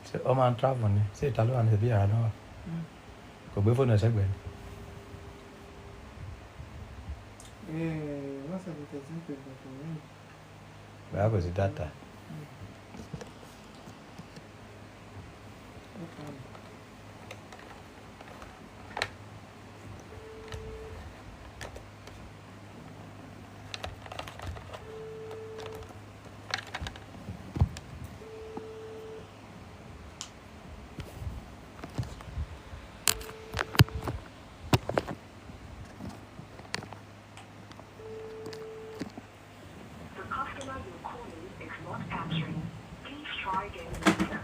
Ṣé ọ máa ń travel ni? Ṣé ìta ló wà ní tàbí yàrá náà wà? Kò gbé fóònù ẹ̀sẹ̀ gbẹ̀ ni. WhatsApp tẹ̀ sí ń pè pẹ̀lú mi. Bóyá kò sí data. Ó pa mi. The customer you're calling is not answering. Please try again later.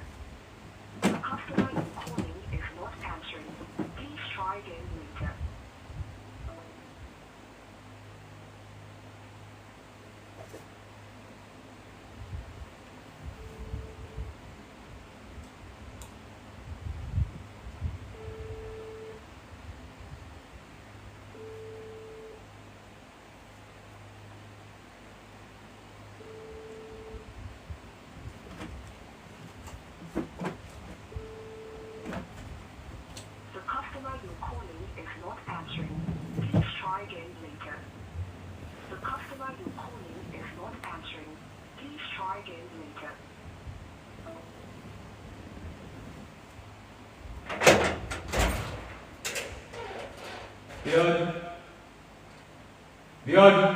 The customer you're calling is not answering. Please try again later. The customer you're calling is not answering. Please try again later. The customer you're calling is not answering. Please try again later. Bíọ́dún. Bíọ́dún.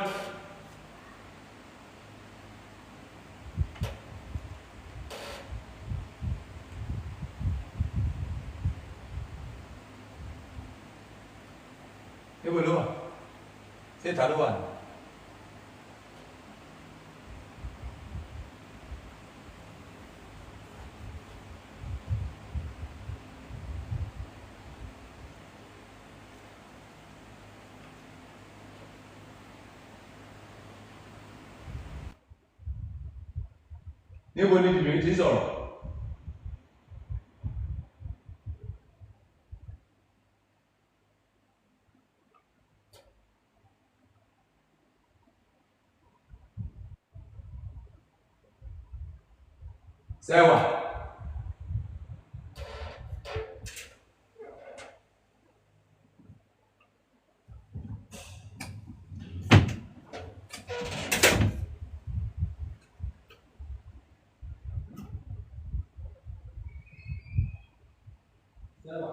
Níbo ló wà? Ṣé ìta ló wà ní? Níbo ni obìnrin ti ń sọ̀rọ̀? Sẹ́wà. Sẹ́wà.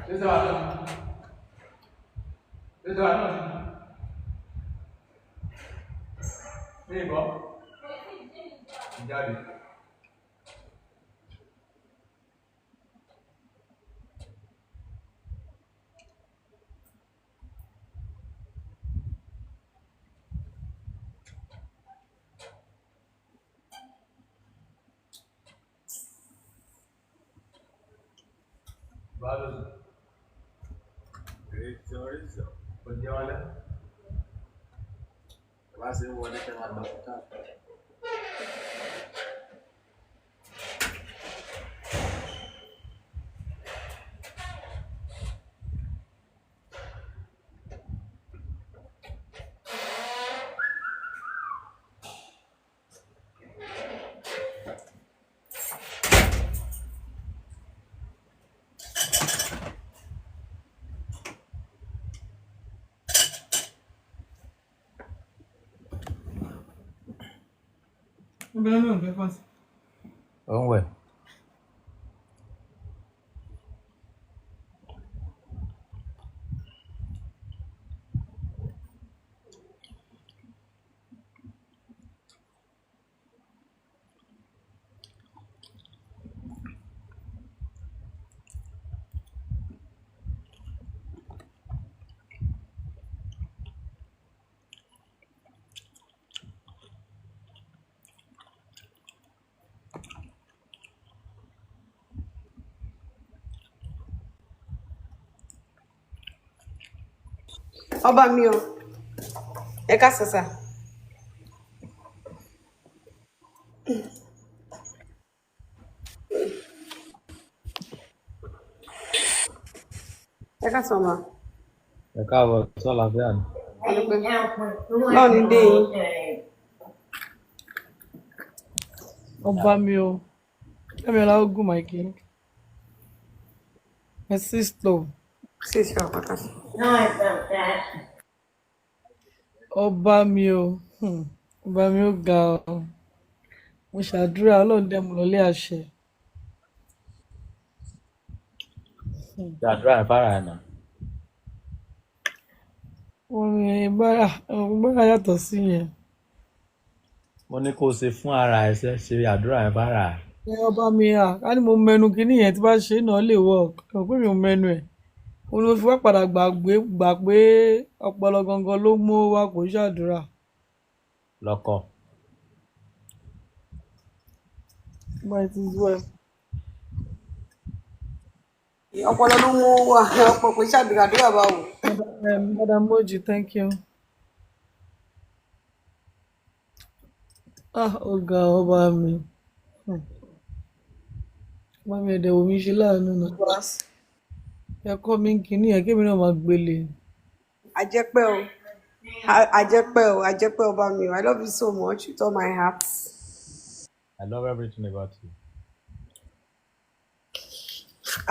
Ṣé sẹ́wà náà? Ṣé sẹ́wà náà ti? Ní ìbọn. Ìjáde. Báwo Ètò oríṣi kò jẹun alẹ́? bá ṣe ń wọlé kẹ́ máa tọ̀ káàkiri. Bẹ́ẹ̀ náà fẹ́ fọ́n sí. Ó ń wẹ̀. Ọba mi o, ẹ káàsán sà. Ẹ káàsán ma. Ẹ káàbọ̀ sọ́làfíà ni. Adúpẹ́. Báwo ni dé yín? Ọba mi o, Fẹ́mi Ọláògùn my king. My sister. Sí ìṣe ọ̀pọ̀ta. Ọba mi o, ọba mi ó ga ọ. Mo ṣàdúrà Ọlọ́run dẹ̀ mú lọlé àṣẹ. Ṣàdúrà ẹ̀ fara ẹ̀ nà. Wọ́n ní bára bára yàtọ̀ sí yẹn. Mo ní kó o ṣe fún ara ẹ ṣe ṣe àdúrà ẹ̀ fara ẹ̀. Ẹ ọba mi à, ká ní mo mẹnu kinní yẹn tí bá ṣe é náà lè work. Ẹ mọ̀ pé mi ò mẹnu ẹ̀. Mo ní mo fi wá padà gbàgbé gbà pé ọpọlọ gangan ló mú wa kò ń ṣàdúrà. Lọ́kọ̀. But it is well. Ọpọlọ ló mú wa ọ̀pọ̀ pé ṣàdúrà àdúrà bá wò. Madam Moji, thank you. Ah, ọ̀gá ọba mi. Ọba mi ẹ̀dẹ̀ wò mí ṣe láàánú náà. Ẹ kọ́ mi ń kinní yẹn kémi náà máa gbélé. Àjẹpẹ́ o, àjẹpẹ́ o, àjẹpẹ́ ọba mi o. I love you so much with all my heart. I love everything about you.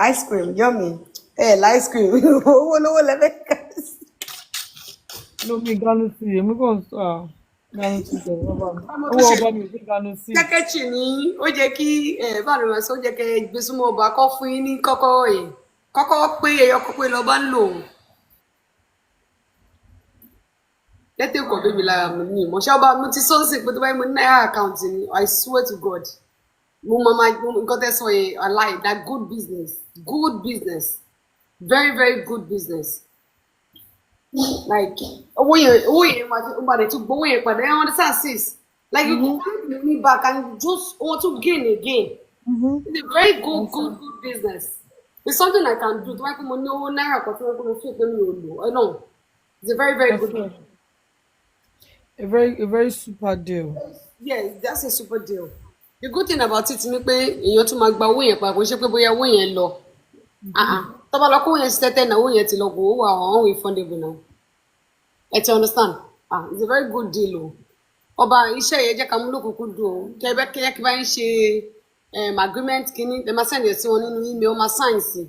Ice cream, yummy. Ẹ ẹ̀ ice cream, owó lówó lẹ́fẹ̀ẹ́ ká sí. Lómi ganu sí i, èmi kàn sọ à ganu sí tẹ̀lé ọba mi. Ọmọ tó Owó ṣe ọba mi ò sí ganu sí. sẹ́kẹ́tì ní ó jẹ́ kí ẹ báwo ni wọ́n sọ ó jẹ́ kẹ́ ẹ gbé súnmọ́ ọba kọ́ fún yín ní kọ́kọ́rọ́ yẹn. Kọ́kọ́rọ́ pé ẹyọ kan pé lọ́ba ń lò ó. Lẹ́tẹ̀ kọ̀ bébí lára mi ní ìmọ̀ṣẹ́ ọba mo ti sọ́ọ̀sì pé tó bá yẹ mo ní náírà account ni I swear to God mo máa ma nǹkan tẹ́ sọ yẹn aláì that good business, good business, very very good business, like owó yẹn máa ó máa dẹ̀ tún gbowó yẹn padà. Ẹ understand sis, like you go get the money back and just want to gain again. It's a very good good good business. It's something I can do tó bá yẹ pé mo ní owó náírà kan tó yẹ pé mo fi pé mi ò lò ẹ náà. It's a very very I good swear. A very super deal. Yes, that's a super deal. The good thing about it ni pé èèyàn tún máa gba owó yẹn padà, kò ṣe pé bóyá owó yẹn lọ. Ah ah. Tó bá lọ kó owó yẹn sí tẹ́tẹ́ náà, owó yẹn ti lọ, kò wà unrefundable now. Ẹ ti understand? Ah, it's a very good deal o. Ọba iṣẹ́ yẹn jẹ́ ká mú lókùnkún dùn o. Kẹ́ ẹ bẹ́ kí ẹ kí bá ń ṣe agreement kínní, ẹ máa send ẹ̀ sí wọn nínú email, ó máa sign sí.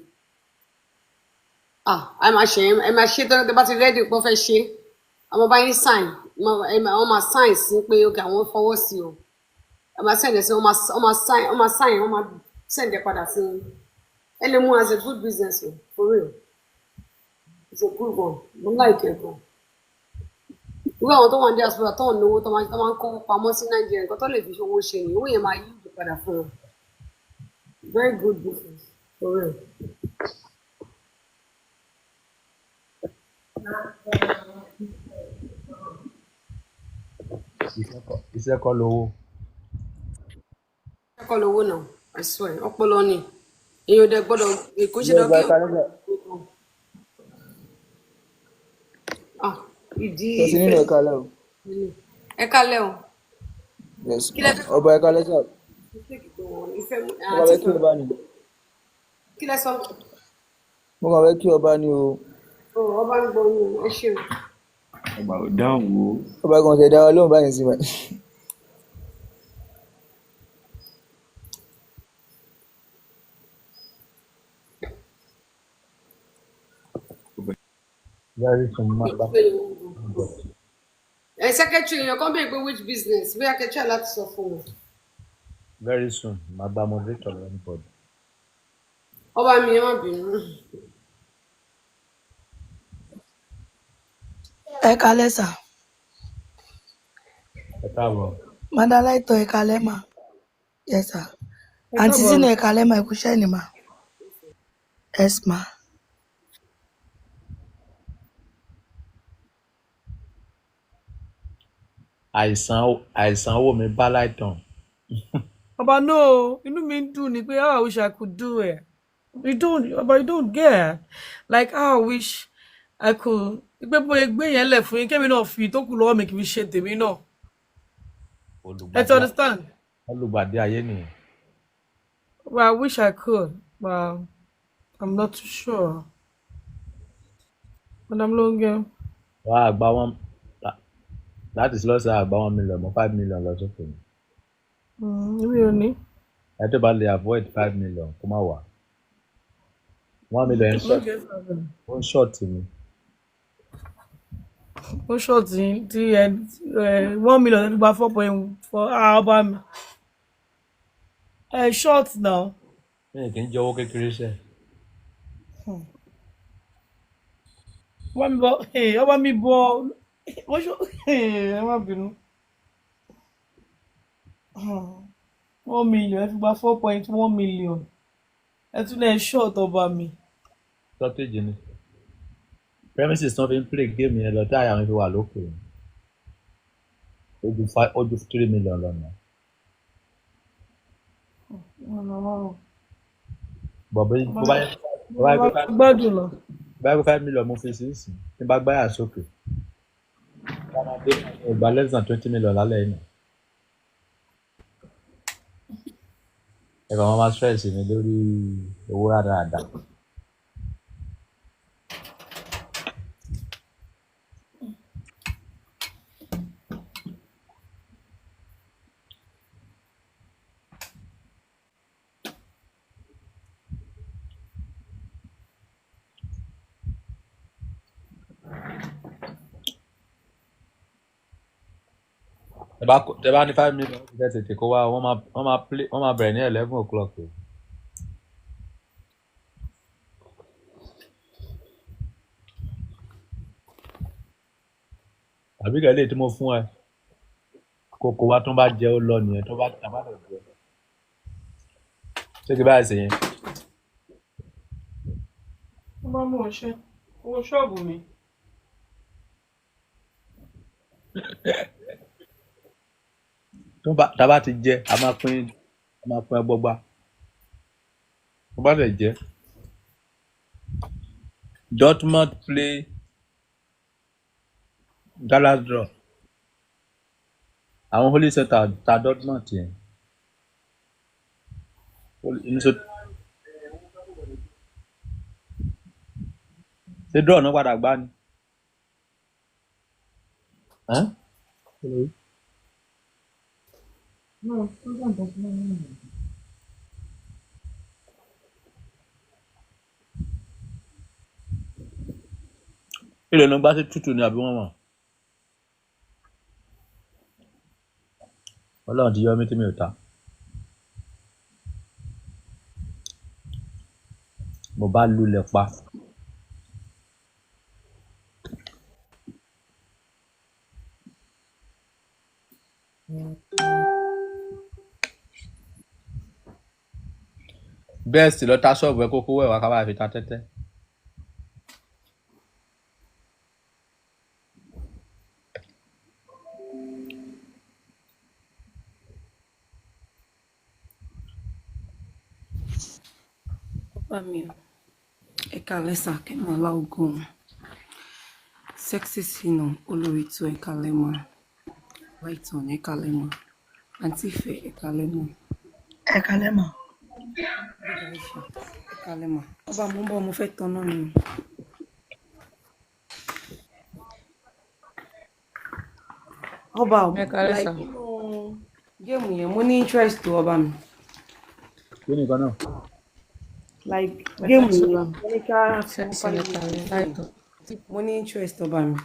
Ah, ẹ máa ṣe ẹ máa ṣe tẹ́ bá ti ready pé wọ́n fẹ́ ṣe. Àwọn bá yín sign, wọ́n máa sign sí pé okay àwọn fọwọ́ sí o. Ẹ máa send ẹ sí wọn, wọ́n máa sign, wọ́n máa sign, wọ́n máa send ẹ padà sí wọn. Ẹ lè mú as a good business o, for real. It's a good one. Mo like ẹ gan. Irú àwọn tó wà ní diaspora tó ń náwó tó máa ń kó pamọ́ sí Nàìjíríà, nǹkan tó lè fi owó ṣe ni owó yẹn máa yí ìlú padà fún wọn. Very good business, for real. Iṣẹ́ kọ́ lowó. Ẹ̀kọ́ lowó náà, I swear, ọpọlọ ni. Èèyàn ò dẹ̀ gbọ́dọ̀ èkó ṣe Ilé lọ ọba kí ẹ̀ka lẹ́sẹ̀. ah ìdí Ṣé ti nínú ìfẹ́ ẹ̀ka lẹ́ o? ẹ kálẹ̀ o. Yes. Kí lẹ fẹ́ Ọba ẹ̀ka lẹ́sẹ̀. ìfẹ́ Mo kàn àti fẹ́ kí ọba ni. kí lẹ sọ? Mo kàn fẹ́ kí ọba ni o. Ọ, ọba ń gbọ́ yín o, ẹ ṣeun. Ọba ò dáhùn o. Ọba kan ṣe dá wa lóhùn báyìí sí báyìí. Very soon, máa bá. Ẹ secretary, èèyàn kan béèrè pé which business, bóyá kẹ́ try láti sọ fún wọn. Very soon màá gba moderator lọ anybody. Ọba mi, ẹ má bínú. Ẹ kalẹ́ sà. Ẹ káàbọ̀. Madam Láìtọ́, ẹ kalẹ́ mà. Yes sà. Ẹ Àǹtí káàbọ̀. Zina, ẹ kalẹ́ mà, ẹ kúṣẹ́ ni mà. Yes ma. Àìsàn owó mi bá Láìtàn. Ọba, no, inú mi ń dùn ni pé how I wish I could do it. You don't, ọba, you don't get like how I wish I could, pé bóyá gbé yẹn lẹ̀ fún yín, kémi náà fi tó kù lọ́wọ́ mi kì í ṣe tèmi náà. Ẹ ti Olùgbàdé understand? olùgbàdé ayé nìyẹn. Well, I wish I could, but I'm not too sure. Madam Longe. Wà á gba one láti lọ́sẹ̀, àgbà 1 million mọ́ 5 million lọ sókè ni. Mi ò ní. Ẹ tó bá lè avoid 5 million kó má wà. 1 million ń short, Longe sọ̀rọ̀. ó ń short mi. Ó ṣọ́ọ̀tì tí ẹ 1 million ẹ fi gba 4.4, ah, ọba mi. Ẹ short now. Mi kì í jẹ owó kékeré sẹ́. Ọba mi bọ, ọba mi bọ, ó ṣọ, ẹ má bínú. 1 million ẹ fi gba 4.1 million. Ẹ tún lẹ short, ọba mi. Shortage ni. Premises tí wọ́n fi ń play game yẹn lọ tí àyà mi fi wà lókè. Ó ju five, ó ju 3 million lọ nà. Bọ̀ bí Ọba bó bá yẹ bó bá yẹ pé mi gbádùn lọ. bó bá yẹ pé 5 million mo fi sí ìsìn tí n bá gbáyà sókè. Bá máa dé ìgbà less than 20 million lálẹ́ yìí nà. Ẹ kàn máa stress mi lórí owó rádaràda. Tẹ bá ní 5 million, ẹ tètè kó wá, wọ́n máa play, wọ́n máa bẹ̀rẹ̀ ní 11 o'clock o. Àbí kẹ́lẹ́ tí mo fún ẹ kókó wa tó bá jẹ́ ó lọ nìyẹn, tó bá tàbá lọ jẹ. Ṣé kí báyìí ṣe yẹn? Ọba mi ò ṣe owó ṣọ́ọ̀bù mi. Tó bá tá bá ti jẹ, a máa pín ọgbọgba. Tó bá dẹ̀ jẹ́ Dortmund play Dallas draw. Àwọn Holy Center ta Dortmund yẹn. Ṣé draw náà padà gbá ni? Ẹ́n? Èló ló ń gbá sí tútù ni àbí wọ́n mọ̀? Ọlọ́run ti yọ mí tí mi ò ta. Mo bá lulẹ̀ pa. Bẹ́ẹ̀ sì lọ ta ṣọ́ọ̀bù ẹ kókó wẹ̀ wá ká bá fi ta tẹ́tẹ́. Ọba mi o, ẹ káalẹ́ sà, Kẹ́mi Ọláògùn. Sexy Sinu, olórí tó, ẹ káalẹ́ mà. Láìtàn, ẹ káalẹ́ mà. Àǹtí Ìfẹ́, ẹ káalẹ́ mà. Ẹ kalẹ́ mà. Aisha, ẹ káalẹ́ mà. Ọba, mo ń bọ̀, mo fẹ́ tanná ni. Ọba o, Ẹ kálẹ́ like sà. nínú game yẹn, mo ní interest o, ọba mi. Kí ni nǹkan náà? Like Ẹ game kálẹ́ yẹn, sà. mo ní ká fún Sẹ́sì ẹ 5 million kálẹ́ sí. láìtọ́. Mo ní interest, ọba mi.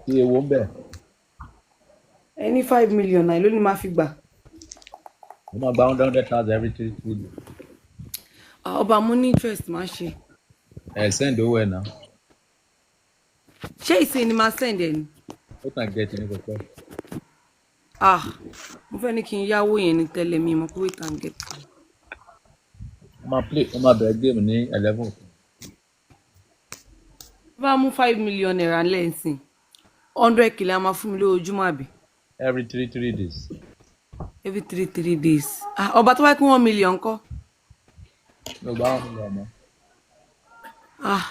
Kí ewo ń bẹ̀? Ẹ ní 5 million náà, èló ni màá fi gbà? Mo máa gba 100,000 every 3 3 days. Ah, ọba, mo ní interest, máa ṣe. Ẹ send owó ẹ̀ náà. Ṣé ìsìn ni máa send ẹ ni? Ó kàn get ní kò pẹ́. Ah, mo fẹ́ ní kí n yáwó yẹn ní tẹ́lẹ̀, mi mọ̀ pé wait and get. Wọ́n máa play, wọ́n máa bẹ̀rẹ̀ game ní 11. Tó bá mú ₦5 million lẹ́sìn, 100 kìlẹ̀ a máa fún mi lójoojúmọ́, àbí? Every 3 3 days. Every 3 3 days. Ah, ọba, tó bá pín 1 million ńkọ́? Mi ò gba 1 million mọ́. Ah,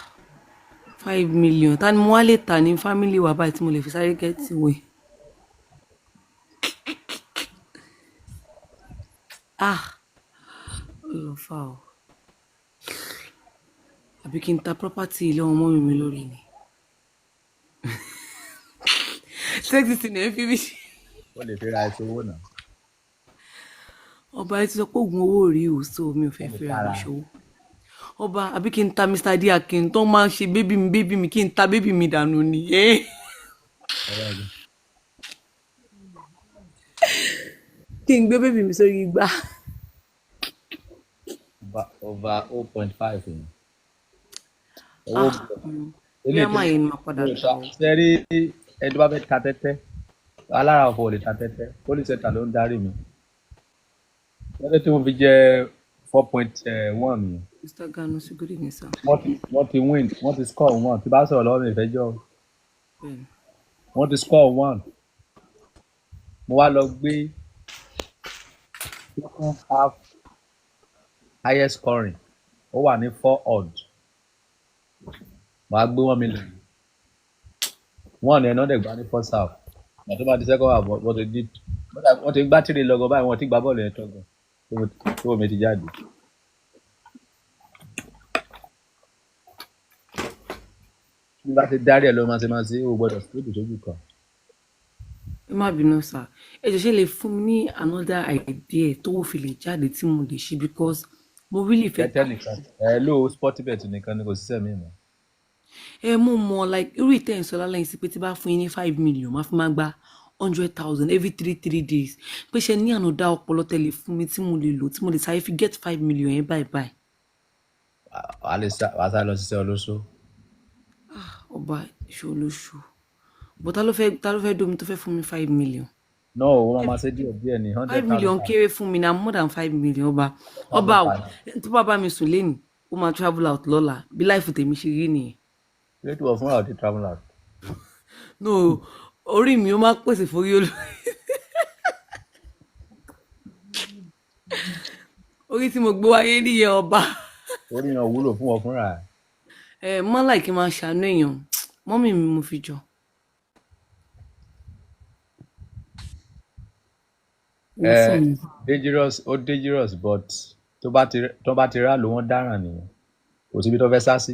5 million, ta ni mo wá lè tà ní family wa báyìí tí mo lè fi sáré get ìwé? Ah, ó lọ fà o. Àbí kí n ta property ilé ọmọ mi lórí ni? Sexy ní ẹ fi mí ṣe. Ó lè fi ra ẹsẹ̀ owó náà. Ọba, ẹ ti sọ pé oògùn owó rí o, so mi ò fẹ́ Ó lè fi ra tara. mi ṣòwò. Ọba, àbí kí n ta Mr. D Akin tó máa ń ṣe baby mi, baby mi, kí n ta baby mi dànù ni? Ọ̀rẹ́ mi. Kí n gbé baby mi sórí igbá. Over 0.5 yẹn. Owó Ah, gbọ́. Bóyá máa yẹn ni máa padà Mi ò ta ta o. ṣe rí ẹni tó bá fẹ́ ta tẹ́tẹ́, alára ọ̀fọ̀ ò lè ta tẹ́tẹ́. Police center ló ń darí mi. Tẹ́tẹ́ tí mo fi jẹ 4.1 yẹn. Mr. Ganu, good evening, sir. Wọ́n ti win, wọ́n ti score one. Tí bá sọ̀rọ̀ lọ́wọ́ mi ìfẹ́jọ́. Bẹ́ẹ̀ni. Wọ́n ti score one. Mo wá lọ gbé second half highest scoring. Ó wà ní four odd. Mo á gbé 1 million. One ẹ̀ náà dẹ̀ gbá ní first half. Ìgbà tó bá di second half, wọ́n ti di, wọ́n ti gbá three lọ́gọ́ báyìí, wọ́n ti gbá bọ́ọ̀lù yẹn tán gan. Tó mi ti jáde. Bí bá ti darí ẹ̀ ló máa ṣe máa ṣe, ó gbọ́dọ̀ sójú sójú kan. Ẹ má bínú, sir. Ẹ jọ̀ọ́, ṣé lè fún mi ní another idea tó fi lè jáde tí mo lè ṣe, because mo really fẹ́ Tẹ́tẹ́ nìkan. Ẹ ló sportybet nìkan ni, kò síṣẹ́ mi mọ́. Ẹ mú mọ like irú ìtẹ̀ ìsọ lálẹ́ yìí sí pé tí bá fún yín ní 5 million, máa fi máa gba 100,000 every 3 3 days, pé ṣe ní ànádá ọpọlọ tẹ́lẹ̀ fún mi tí mo lè lò, tí mo lè sáré fi get 5 million yẹn báyìí báyìí. Wàá lè sá, wàá sá lọ ṣiṣẹ́ olóṣó. Ah, ọba, ṣe olóṣù, but ta ló fẹ́ domi tó fẹ́ fún mi 5 million? No, wọ́n máa ṣe díẹ̀ díẹ̀ ní hundred five million thousand. Kéré fún mi na, more than 5 million, ọba. Ọba o, tó bá bá mi sùn lénìí, ó máa travel out lọ́la. Bí life tèmi ṣe rí nìyẹn. Kí ló tí wọ́n fúnra ò ti travel out? No, orí mi ó máa pèsè forí olú orí tí mo gbé wáyé nìyẹn, ọba. Orí yẹn ò wúlò fún wọn fúnra ẹ̀. Ẹ mọ́ láì kí n máa ṣàánú èèyàn, mọ́mì mi mo fi jọ. Mo Ẹ sùn ní. dangerous, ó dangerous, but tó bá ti rà ló wọ́n dáràn nìyẹn. Kò síbi tó fẹ́ sá sí.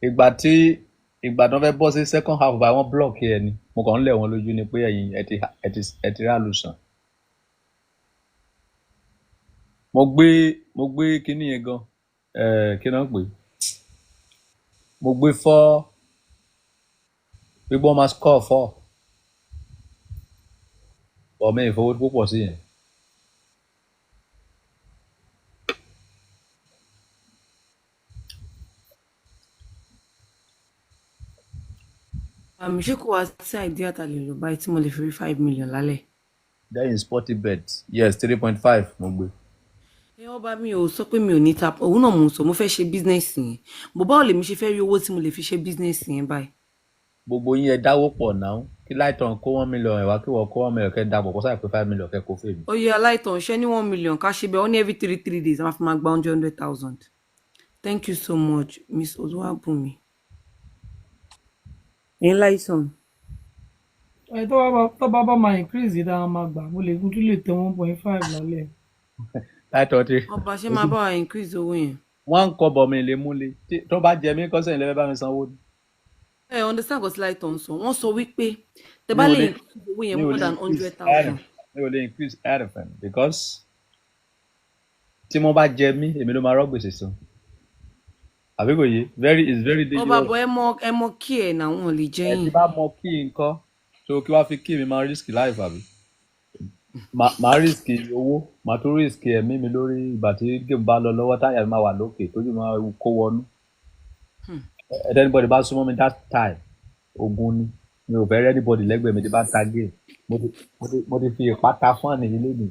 Ìgbà tó fẹ́ bọ́ sí second half báyìí, wọ́n block ẹ ni. Mo kàn ń lẹ̀ wọ́n lójú ni pé ẹ̀yin ẹ ti rà lù sàn. Mo gbé kinní yẹn gan. Ẹ kí náà pè é? Mo gbé four, gbígbọ́n máa score four. But mi ì fowó púpọ̀ sí yẹn. Àmì, ṣé kò wá sí idea ta lè lò báyìí tí mo lè fi rí 5 million lálẹ́? Then sportybet, yes, 3.5 mo gbé. Ẹ ọba, mi ò sọ pé mi ò ní ta òun náà, mo ń sọ mo fẹ́ ṣe business yẹn bó. Báwo lèmi ṣe fẹ́ rí owó tí mo lè fi ṣe business yẹn báyìí? Gbogbo yín ẹ dáwó pọ̀ náà, kí láìtàn kó 1 million ẹ̀ wá, kí wọ́n kó 1 million, kẹ́ dapò kó sáà pé 5 million kẹ́ kó fèmí. Oyè aláìtàn ṣẹ́ ní 1 million ká ṣe bẹ́ẹ̀, ó ní every 3 3 days a máa fi máa gba 100,000. Thank you so much, Miss Olúwàbùnmi. Ẹ̀yin láìsàn. Ẹ tó bá máa increase ìdá máa gbà, mo lè tún lè tẹ 1.5 lálẹ́. Láìtàn ti Ọba, ṣé máa bá wa increase owó yẹn? Wọ́n ń kọ́ bọ̀ mi lè múlẹ̀ tó bá jẹ mí kọ́sẹ̀ ilẹ̀ bá mi sanwó ni. Ẹ understand nǹkan tí láìtàn sọ? Wọ́n sọ wípé tẹ Mi bá ò lè lè increase owó yẹn mi ò more lè than increase 100,000. anything, mi ò lè increase anything, because tí mo bá jẹ mí, èmi ló máa rọ́ gbèsè san, àbí kò yé? Very is very Ọba, dangerous. bọ̀ ẹ mọ kí ẹ̀ náà wọn lè jẹ́ Ẹ ti yín. bá mọ kí nǹkan tó kí wàá fi kí mi máa risk life, àbí? Màá risk owó, màá tún risk ẹ̀mí mi lórí ìgbà tí game bá lọ lọ́wọ́, táyà mi máa wà lókè, tójú mi máa kó wọnú. If anybody bá súnmọ́ mi that time, ogun ni. Mi ò fẹ́ rí anybody lẹ́gbẹ̀ẹ́ mi tí bá ń ta game. Mo ti fi ìpátá fún àná yìí lónìí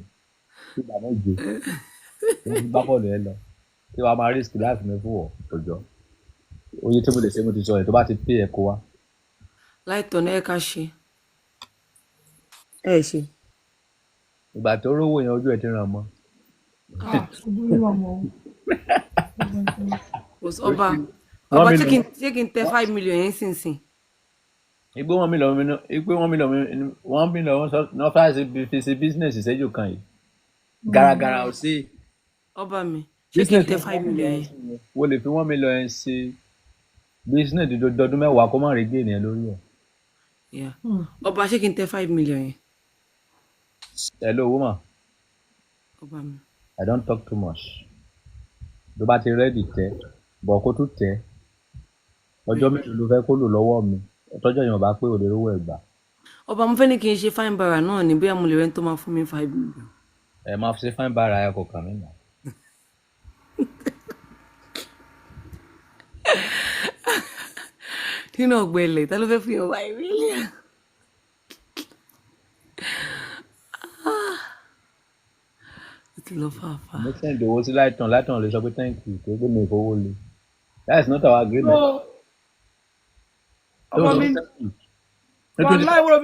sí ìgbà 7. Mo ti gbá bọ́ọ̀lù ẹ lọ. Tí wàá máa risk life mi fún ọ, òjò. Oye tí mo lè ṣe mo ti sọ ẹ̀, tó bá ti pay ẹ̀ kó wá. Láìtọ́ náà, ẹ ká ṣe ẹ ṣe. Ìgbà tó rówó yẹn, ojú ẹ̀ ti ràn mọ́. Ah, ojú yín ọmọ. Kò sí ọba. One Ọba, ṣé kí million. n ṣé kí n tẹ 5 million yẹn sínsìn? Ìgbé 1 million mi, ìgbé 1 million mi, 1 million náà fẹ́ fi ṣe business ìṣẹ́jú kan yìí. Gàràgàrà ò sí. Ọba mi, ṣé kí n Business tẹ 5 million yẹn? Wo lè fi 1 million yẹn ṣe business dọdún 10 kó má rí gain yẹn lórí ẹ̀. Yeah. Ọba, ṣé kí n tẹ 5 million yẹn? Hello, woman. Ọba mi. I don't talk too much. Tó bá ti ready, tẹ́ bọ̀ kó tún tẹ́. Ọjọ́ mélòó ló fẹ́ kó lò lọ́wọ́ mi? Tọ́jọ́ yẹn ò bá pé, òde rówó ẹ̀ gbà. Ọba, mo fẹ́ ní kí n ṣe fine bara náà ni, bóyá mo lè rẹ́ni tó máa fún mi 5 million. Ẹ máa fi ṣe fine bara ẹ, kò kàn mí nà. Nínú ọ̀gbẹlẹ̀, ta ló fẹ́ fún yàn 5 million? Ó ti lọ fàáfàá. Mo send owó sí Láìtàn, Láìtàn lè sọ pé thank you tó gbé mi ìfowó le. That is not our agreement. So, ọba mi, Tó ní wàláì wúrọ̀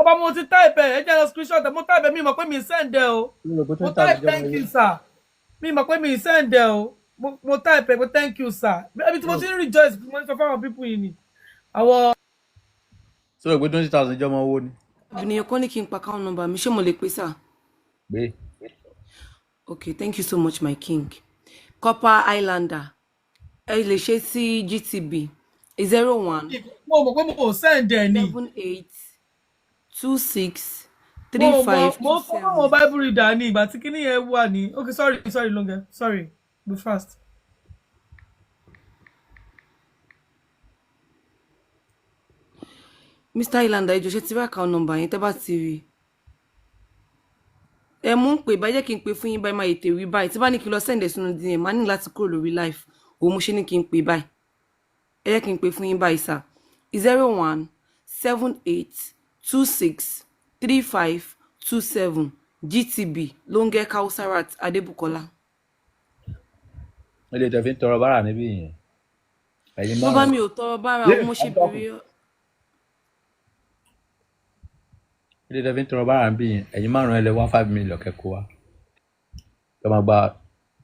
ọba, mo ti type ẹ̀, ẹ jẹ́ lọ screenshot ẹ̀. Mo type ẹ̀, mi mọ̀ pé mi send ẹ o. Mo type "thank you sir", mi mọ̀ pé mi send ẹ o. Mo type ẹ̀ pé "thank you sir". Ibi tí mo ti ń rejoice, mo ń sọ fáwọn people yìí ni àwọn. Sọ pé 20,000 jọmọ owó ni. Ènìyàn kan ní kí n pa account number mi, ṣé mo lè pè sà? Gbé. Okay, thank you so much, my king. Copper Islander, ẹ lè ṣe sí GTB 01 Mo mọ̀ pé mo ò send ẹ ni. 78 26 Mo 3 mọ̀ 5 mo 2 sọ fáwọn 7. Bible reader ní ìgbà tí kíní yẹn wà ní. Okay, sorry, sorry, Longe, sorry, be fast. Mr Islander, ẹ jọ̀ọ́, ṣé ti rí account number yẹn? Tẹ́ bá ti rí, ẹ mú ń pè báyìí, jẹ́ kí n pè fún yín báyìí, máa ètè rí báyìí. Tí bá ní kí n lọ send ẹ̀ sínú DM, máa ní láti kúrò lórí live òun. Mo ṣe ní kí n pè báyìí. Ẹ jẹ́ kí n pè fún yín báyìí sà: 0178263527, GTB, Lóńgẹ́ Kausarat Adébùkọ́lá. Ilé tẹ̀ fi ń tọrọ bárà níbí yẹn. Ẹ̀yin Bó bá márùn-ún. mi ò tọrọ bára o, mo ṣe bèrè. Ilé tẹ̀ fi ń tọrọ bárà níbí yẹn. Ẹ̀yin márùn-ún, ẹ lè wá 5 million kẹ́kọ̀ọ́ wá. Kẹ́ máa gba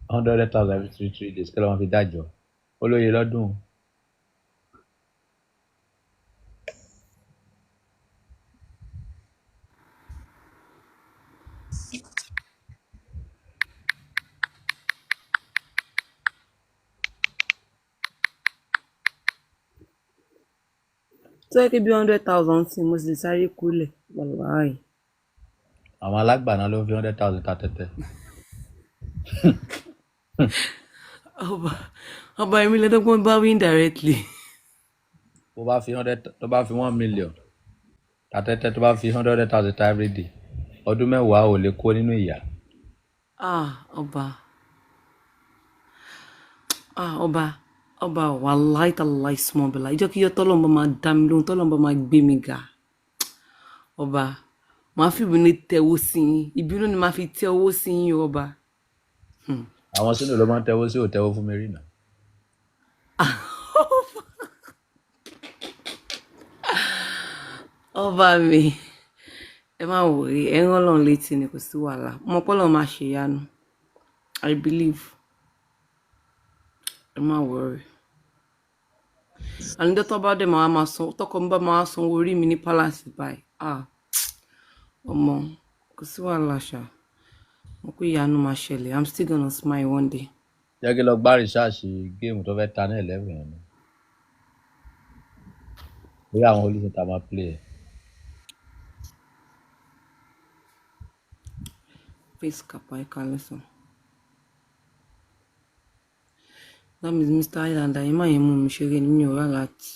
100,000 every three three days, kí ló máa fi dájọ́. Olóye lọ́dún. Tó yẹ kí bí 100,000 sí, mo sì lè sáré kúlẹ̀ wàláì. Àwọn alágbàná ló ń fi 100,000 ta tẹ́tẹ́. Ọba, ọba, èmi lẹ́dọ́gbọ́n bá wí indirectly. Tó bá fi hundred, tó bá fi 1 million ta tẹ́tẹ́, tó bá fi 100,000 ta every day, ọdún 10 ò lè kó nínú ìyà. Ah, ọba, ah, ọba, ọba, wàláì tàláì small bẹ̀là ìjọ kí yọ tọ́lọ́mọba máa dá mi lóhùn, tọ́lọ́mọba máa gbé mi ga. Ọba, màá fi ìbínú tẹ̀wó sí yín, ìbínú ni màá fi tẹ owó sí yín, ọba. Àwọn sínú ló máa ń tẹ́wọ́ sí, ò tẹ́wọ́ fún mi rí nà. Ọba mi, ẹ má wòrí, ẹ ń rán Ọlọ́run létí ni, kò sí wàhálà. Mo pọ́ lọ́run máa ṣèyanu, I believe. Ẹ má wòrí. Àníjọ́ tó bá dẹ̀ máa san, tọkọ mi bá máa san owó orí mi ní palace báyìí, ah, ọmọ, kò sí wàhálà ṣá. Mo pé ìyanu máa ṣẹlẹ̀. I'm still gonna smile one day. Jẹ́ kí n lọ gbá rìsáàsì game tó fẹ́ ta ní 11 yẹn ni. Bóyá àwọn olùsìn ta máa play ẹ̀. Face kapa, ẹ kalẹ́ sàn. That means Mr Islander, ẹ má yẹn mú mi ṣeré ni, mi ò rà láti.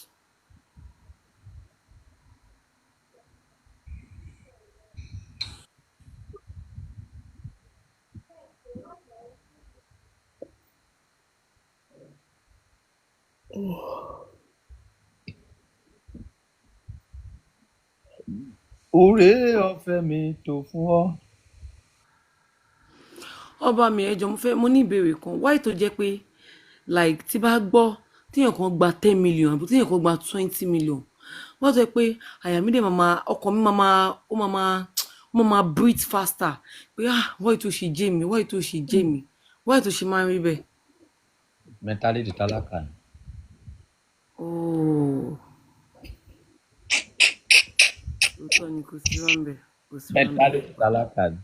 Oore ọ̀fẹ́ mi tó fún ọ. Ọba mi, ẹ jọ̀ọ́, mo fẹ́, mo ní ìbéèrè kan. Why tó jẹ́ pé like tí bá gbọ́ téèyàn kan gba 10 million àbí téèyàn kan gba 20 million, wọ́n sọ pé àyà mi dẹ̀ máa, ọkàn mi máa, ó máa breathe faster pé, ah, why tó ṣe jẹ́ mi, why tó ṣe jẹ́ mi, why tó ṣe máa ń rí bẹ́ẹ̀? Mentality tálákà ni. Oh, òótọ́ ni, kò sí rọ́ńbẹ́, kò sí rọ́ńbẹ́. Mentality tálákà ni.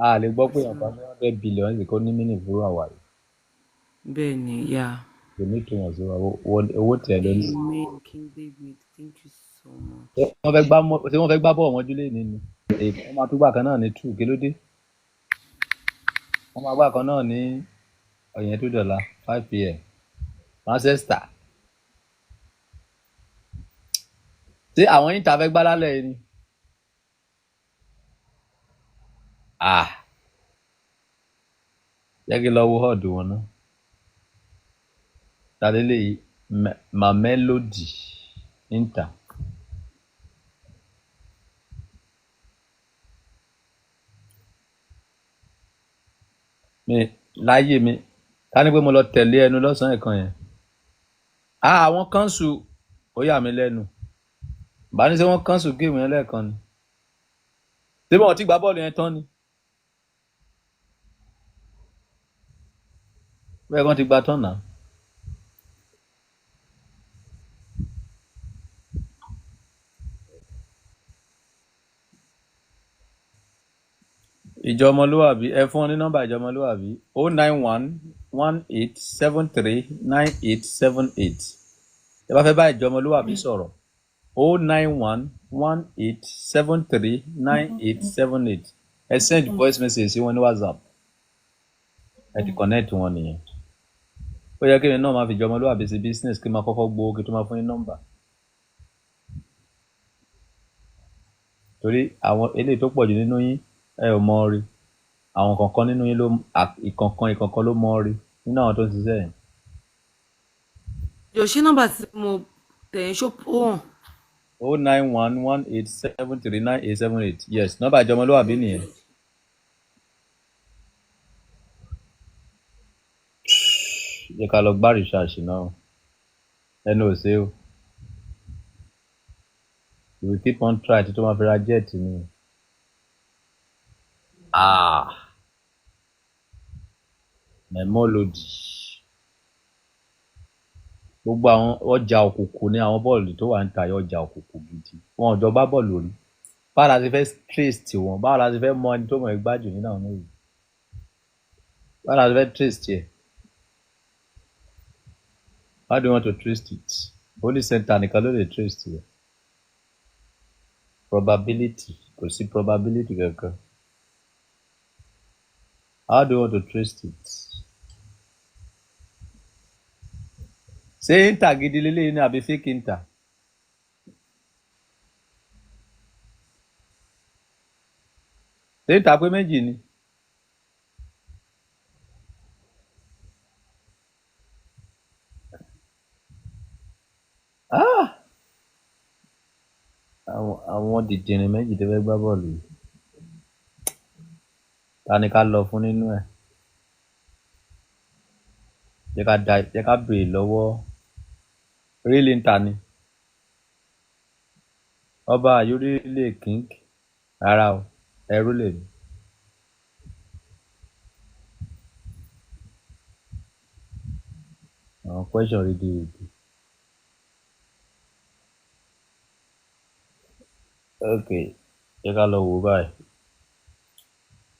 A lè gbọ́ Kò pé sí èèyàn kan rọ́ńbẹ́. ní 100 billion sì kó ní mínì fúru àwa yìí. Bẹ́ẹ̀ ni, yeah. Kò ní ìtumọ̀ sí wa. Owó tiẹ̀ ló ní. Amen, King David, thank you so much. Ṣé wọ́n fẹ́ gbá ṣé wọ́n fẹ́ gbá bọ́ọ̀ mọ́jú lé ní ni? Èyí wọ́n máa tún gbà kan náà ní 2, kí ló dé? Wọ́n máa gbà kan náà ní ọ̀yẹ́ tó dọ̀la 5 p.m. Manchester. Ṣé àwọn Inter fẹ́ gbá lálẹ́ yìí ni? Ah, jẹ́ kí n lọ wo hall wọn náà. Ta leléyìí? Mamelodi Inter. Mi láyé mi, ká ní pé mo lọ tẹ̀lé ẹnu lọ́sàn-án ẹ̀kan yẹn. Ah, àwọn kánṣu, ó yà mí lẹ́nu. Bá ní ṣé wọ́n kánṣu géèmù yẹn lẹ́ẹ̀kan ni? Ṣé wọn ò tí gbá bọ́ọ̀lù yẹn tán ni? Bẹ́ẹ̀ wọ́n ti gba tán náà. Ìjọ Ọmọlúwàbí, ẹ fún wọn ní nọ́mbà Ìjọ Ọmọlúwàbí: 09118739878. Ẹ bá fẹ́ bá Ìjọ Ọmọlúwàbí sọ̀rọ̀, 09118739878. Ẹ send voice message sí wọn ní WhatsApp, ẹ ti connect wọn nìyẹn. Ó yẹ kí èmi náà máa fi Ìjọ Ọmọlúwàbí sí business, kí n máa kọ́kọ́ gbowó kí n tó máa fún yín nọ́mbà, torí àwọn eléyìí tó pọ̀ jù nínú yín, ẹ ò mọ rí àwọn kọ̀ọ̀kan nínú yín ló ìkọ̀ọ̀kan ìkọ̀ọ̀kan ló mọ rí nínú àwọn tó ń ṣiṣẹ́ yẹn. Jọ, ṣé nọ́mbà tí mo tẹ̀ ń ṣó ó hàn? 09118739878, yes, nọ́mbà Ìjọ Ọmọlúwàbí nìyẹn. Jẹ́ ká lọ gbá research náà, ẹnu ò ṣe o. We will keep on try títí wọ́n fi ra jet ni. Ah, Mamelodi, gbogbo àwọn ọjà òkùnkùn ní àwọn bọ́ọ̀lù tó wà ń ta yìí, ọjà òkùnkùn gidi. Wọn ò jọ gbá bọ́ọ̀lù rí. Báwo la ti fẹ́ trace tiwọn? Báwo la ti fẹ́ mọ ẹni tó mọ̀ ẹ́ gbá jù nínú àwọn méjì? Báwo la ti fẹ́ trace tiẹ̀? How do you want to trace it? Only center nìkan ló lè trace tiẹ̀. Probability, kò sí probability kankan. How do you want to trace it? Ṣé Inter gidi leléyìí ni àbí fake Inter? Ṣé Inter pé méjì ni? Ah, àwọn dìdìrín méjì tó fẹ́ gbá bọ́ọ̀lù yìí, ta ni ká lọ fún nínú ẹ̀? Jẹ́ ká béèrè lọ́wọ́ real Inter ni. Ọba àyórí lè king rárá o, ẹrú lèmi. Àwọn question rédèrèdè. Ok, jẹ́ ká lọ wò ó báyìí.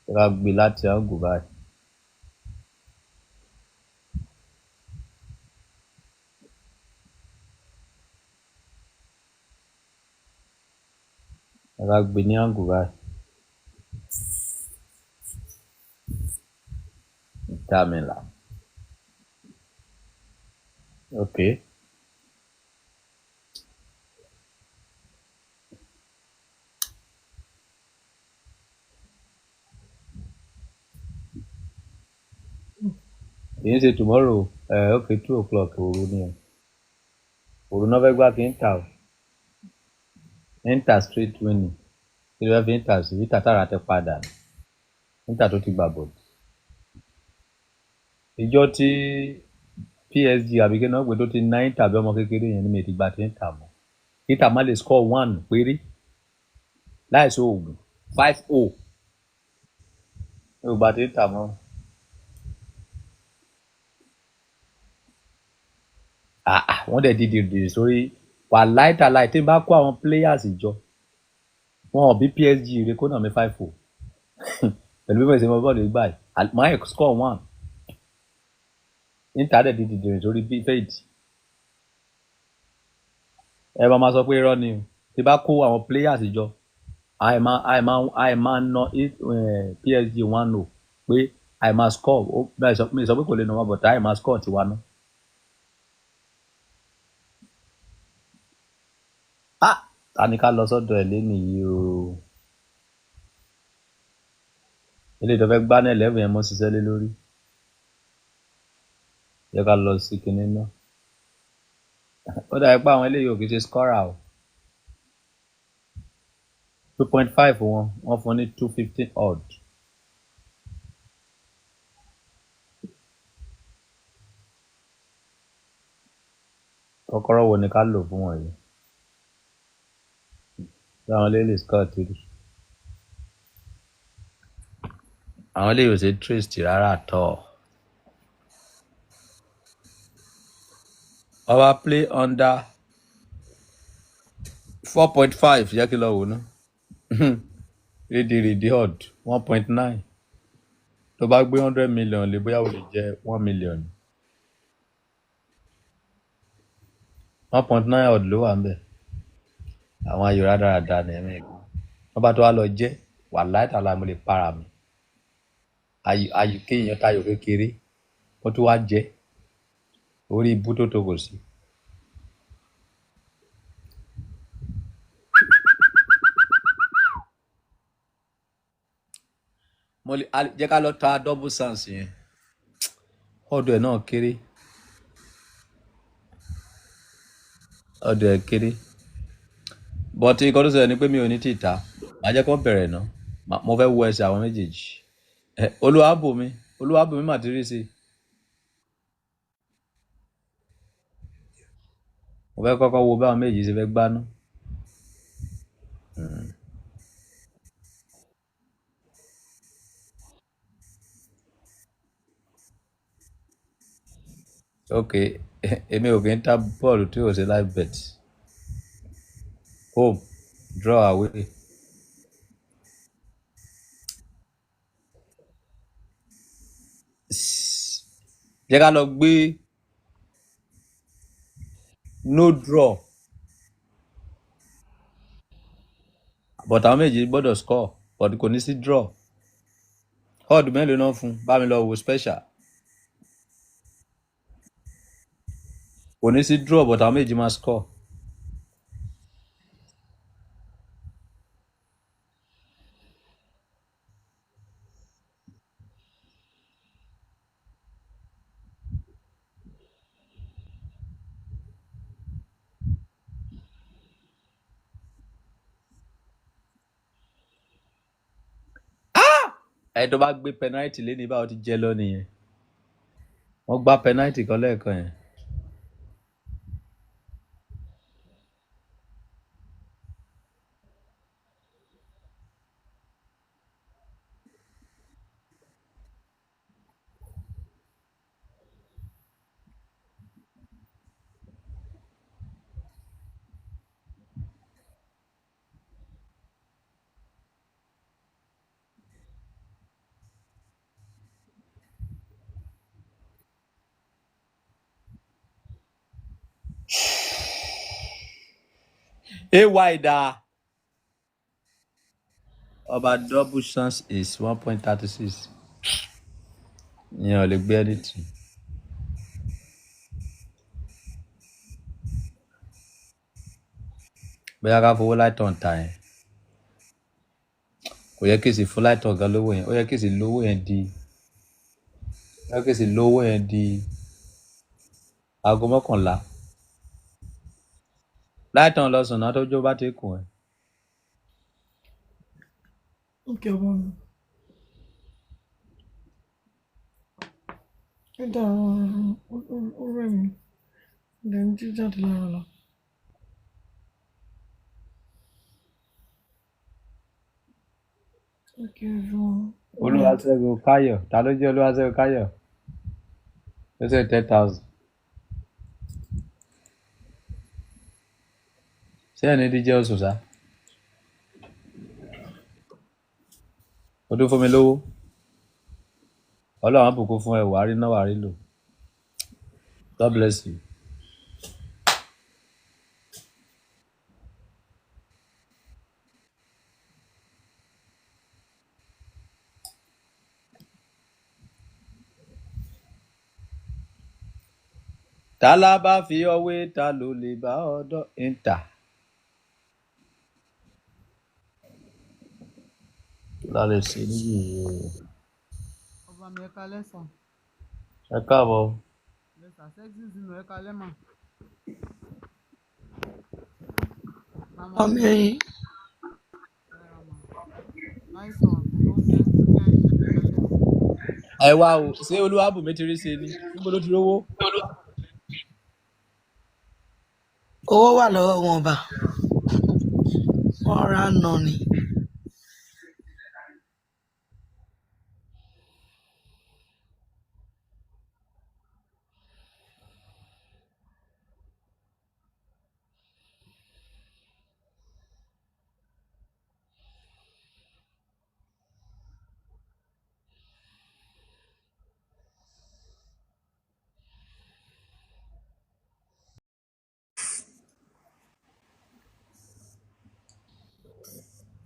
Jẹ́ ká gbé láti angle báyìí. Jẹ́ ká gbé ní angle báyìí. Inter Milan, ok. Kì í ṣe tomorrow. Ok, 2 o'clock òru ni o. Òru náà fẹ́ gbá fi Inter o. Inter straight winning. Kí ló fẹ́ fi Inter sí? Inter tára tẹ padà ní. Inter tó ti gbà bọ̀dù. Ìjọ tí PSG àbí kí náà pé tó ti ná Inter bí ọmọ kékeré yẹn ní mi ti gba ti Inter mọ́. Inter má lè score one péré láìsí oògùn 5-0. Mi ò gba ti Inter mọ́. Ah, ah, wọ́n dẹ̀ di dìrìdìrì sórí wà láìtàláì tí n bá kó àwọn players jọ wọn ò bí PSG rè kó nà mí 5-0 pẹ̀lú bí mo ṣe mọ bọ́ọ̀lù gbà yìí máa score one. Inter dẹ̀ di dìrìdìrì sórí bí fèjì. Ẹ máa ma sọ pé irọ́ ni o. Tí bá kó àwọn players jọ àì máa ná PSG 1-0 pé àì máa score mi sọ pé kò lè nà wọn but àì máa score tiwa ná. Ah! Ta ni ká lọ sọ́dọ̀ ẹ̀ lénìí yìí o? Eléyìí tó fẹ́ gbá ní 11 yẹn mọ́ ṣiṣẹ́ lé lórí. Jẹ́ ká lọ sí kinní náà. Ó dàbí pé àwọn eléyìí ò kì í ṣe scorer o. 2.5 wọn, wọ́n fún ní 2.15 odd. Kọ́kọ́rọ́ wo ni ká lò fún wọn yìí? Ṣé àwọn eléyìí lè score three? Àwọn eléyìí ò ṣe trace rárá at all. Ọba play under 4.5 jẹ́ kí n lọ wò ná. Rédèrèdè odd 1.9. Tó bá gbé 100 million lé bóyá o lè jẹ 1 million. 1.9 odd ló wà ń bẹ̀. Àwọn ayò rádaràda ni ẹ̀mí ẹ̀gbọ́n. Wọ́n bá tó wá lọ jẹ́ wàláì tàlà mo lè para mi. Ayò ayò kéèyàn tayò kékeré kó tó wá jẹ́ orí ibú tó tó kò sí. Mo lè jẹ́ ká lọ ta double sans yẹn. Ọ̀dọ̀ ẹ̀ náà kéré. Ọ̀dọ̀ ẹ̀ kéré. But nǹkan tó ṣẹlẹ̀ ni pé mi ò ní tí ì ta. Màá jẹ́ kó bẹ̀rẹ̀ ná. Mo fẹ́ wo ẹsẹ̀ àwọn méjèèjì. Olúwabùnmi, Olúwabùnmi mà ti rí sí i. Mo fẹ́ kọ́kọ́ wo báwọn méjèèjì ṣe fẹ́ gbáná. Ok, èmi ò kí ń ta bọ́ọ̀lù tí ò ṣe live bet. Home, draw away. Jẹ́ ká lọ gbé no draw. But àwọn méjì gbọ́dọ̀ score but kò ní sí draw. Odd mélòó náà fún? Bá mi lọ wo special. Kò ní sí draw but àwọn méjì máa score. Ẹni tó bá gbé penalty lé ní báwo ti jẹ lọ nìyẹn. Wọ́n gbá penalty kan lẹ́ẹ̀kan yẹn. AY da. Ọba double chance is 1.36. Ìyẹn ò lè gbé anything. Bóyá ká fowó láìtàn ta yẹn. Kò yẹ kí èsì fún láìtàn gan lówó yẹn. Ó yẹ kí èsì lówó yẹn di. Ó yẹ kí èsì lówó yẹn di aago mọ́kànlá. Láìtàn lọ sùn náà tójó bá ti kùn ẹ́. Okay, ọba mi. Ẹ dàrú, ó rẹ̀ mí. Ilẹ̀ ń jí jáde lára lọ. Okay, everyone. Bye. Olúwaṣẹ́gun Káyọ̀, ta ló jẹ́ Olúwaṣẹ́gun Káyọ̀? Ó ṣe 10,000. Ṣé ẹni díjẹ́ oṣù sá? O tún fún mi lówó. Ọlọ́run á bùkún fún ẹ, wàá rí náà wàá rí lò. God bless you. Ta la bá fi ọwé ta ló lè bá ọdọ ìta. Kí la lè ṣe níbí yìí o? Ọba mi, ẹ kalẹ́ sàn. Ẹ káàbọ̀. Lẹ́sà sexy zinu, ẹ kalẹ́ mà. Màmá Ọmọ mi, ẹ̀yìn. ẹ ra mà. Nice one. Oúnjẹ tí kẹ́ ẹ ṣe kalẹ́. Ẹ wá o, ṣé Olúwàbùnmi ti rí ṣe ni? Níbo ló ti rówó? Owó wà lọ́wọ́ wọn bá. Wọ́n rà nà ni.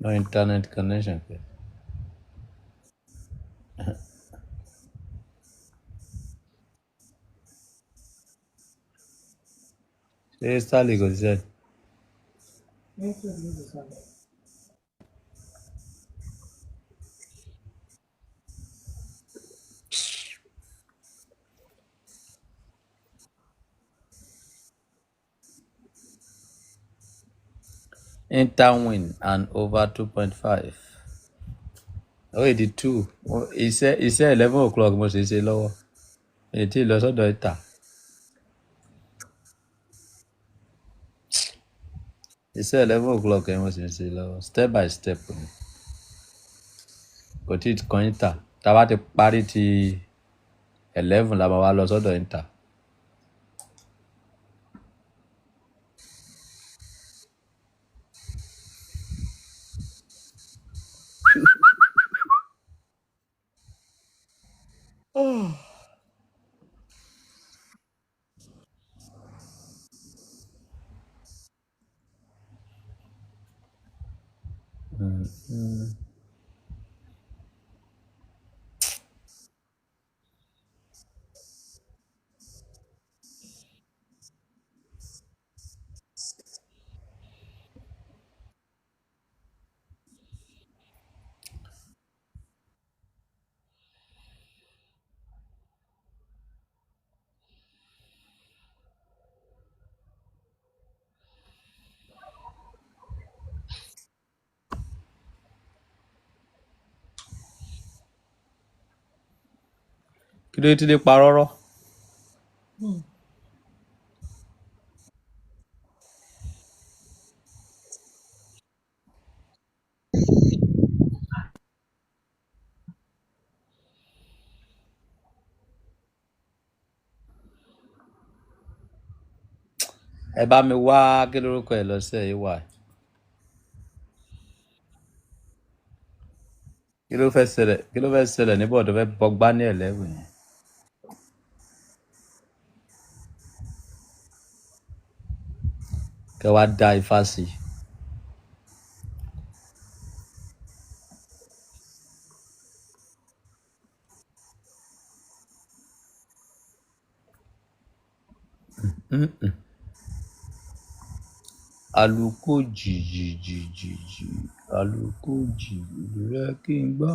No internet connection kẹ̀. Ṣé Starlink kò ṣiṣẹ́? Inter win and over 2.5. Ó yìí di two. Iṣẹ́ 11 o'clock mo sì ń ṣe lọ́wọ́. Mi ò tí ì lọ sọ́dọ̀ ìta. Iṣẹ́ 11 o'clock yẹn mo sì ń ṣe lọ́wọ́. Step by step ni. Kò tí ì kan ìta. Tá a bá ti parí ti 11 la máa wá lọ sọ́dọ̀ ìta. Kí ló dé tí lè pa rọ́rọ́? Ẹ bá mi wá kí lórúkọ ẹ̀ lọ́sẹ̀ yìí wà. Kí ló fẹ́ ṣẹlẹ̀? Kí ló fẹ́ ṣẹlẹ̀ níbọ̀ tó fẹ́ bọgbá ní 11 yẹn? Kẹ wá dá ifá sí i. Àlùkò jìjìjìjì, àlùkò jì ìlú rẹ kí n gbọ́.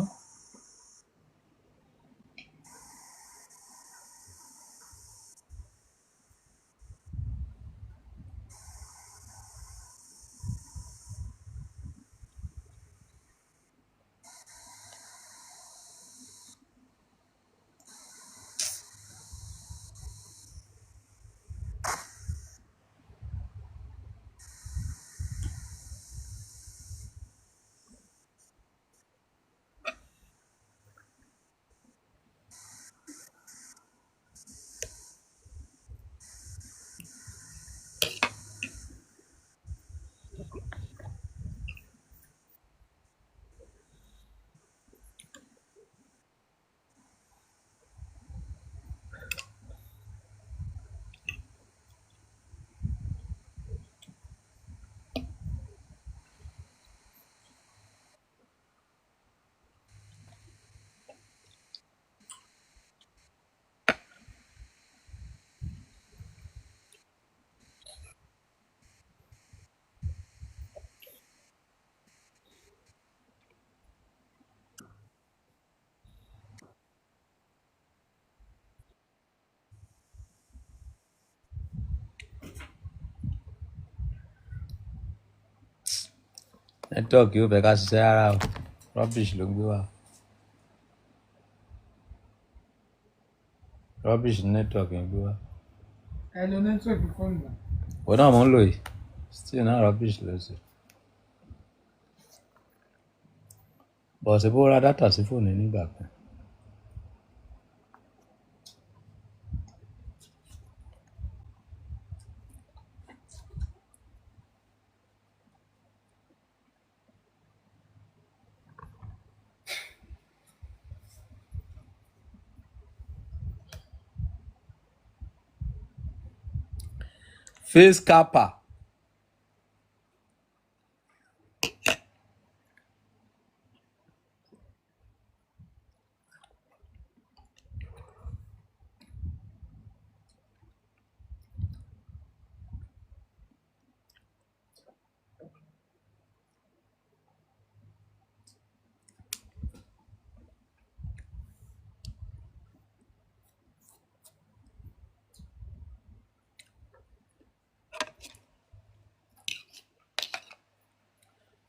Network yóò fẹ́ ká ṣiṣẹ́ rárá o. Rubbish ló ń gbé wá. Rubbish ní network ń gbé wá. Ẹ lo nẹ́tíwọ̀kì fóònù náà. Òun náà mò ń lò yìí. Still náà rubbish ló ṣe. Bọ̀sẹ̀ bó ra data sí fóònù nígbà kan. Face capper.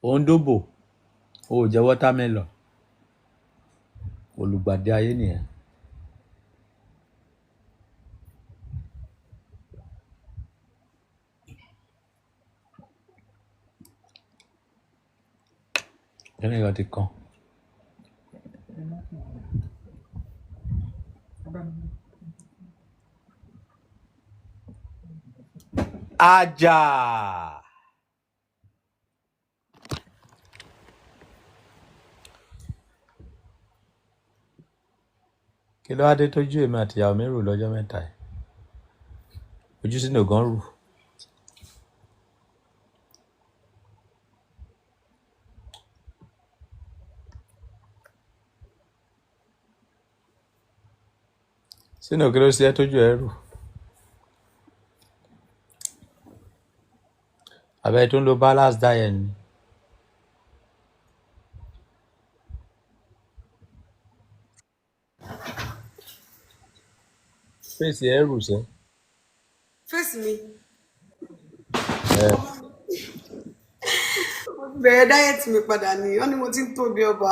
Òun dóbò, o ò jẹ watermelon. Olùgbàdì ayé nìyẹn. Kíni kan ti kan? Ẹ má kàn wọ́n. Ọba mi. Ajá! Kí ló wá dé tójú èmi àti ìyàwó mi rù lọ́jọ́ mẹ́ta yìí? Ojú sínú gan rù. Sínú kí ló ṣe ẹ́ tójú ẹ rù? Àbẹ́ tó ń lo balance diet ni. Fèsì ẹ rù sẹ́. Fèsì mi. Ẹ Mo ti bẹ̀rẹ̀ dáyẹ̀tì mi padà ni wọ́n ní mo ti ń tóbi ọba.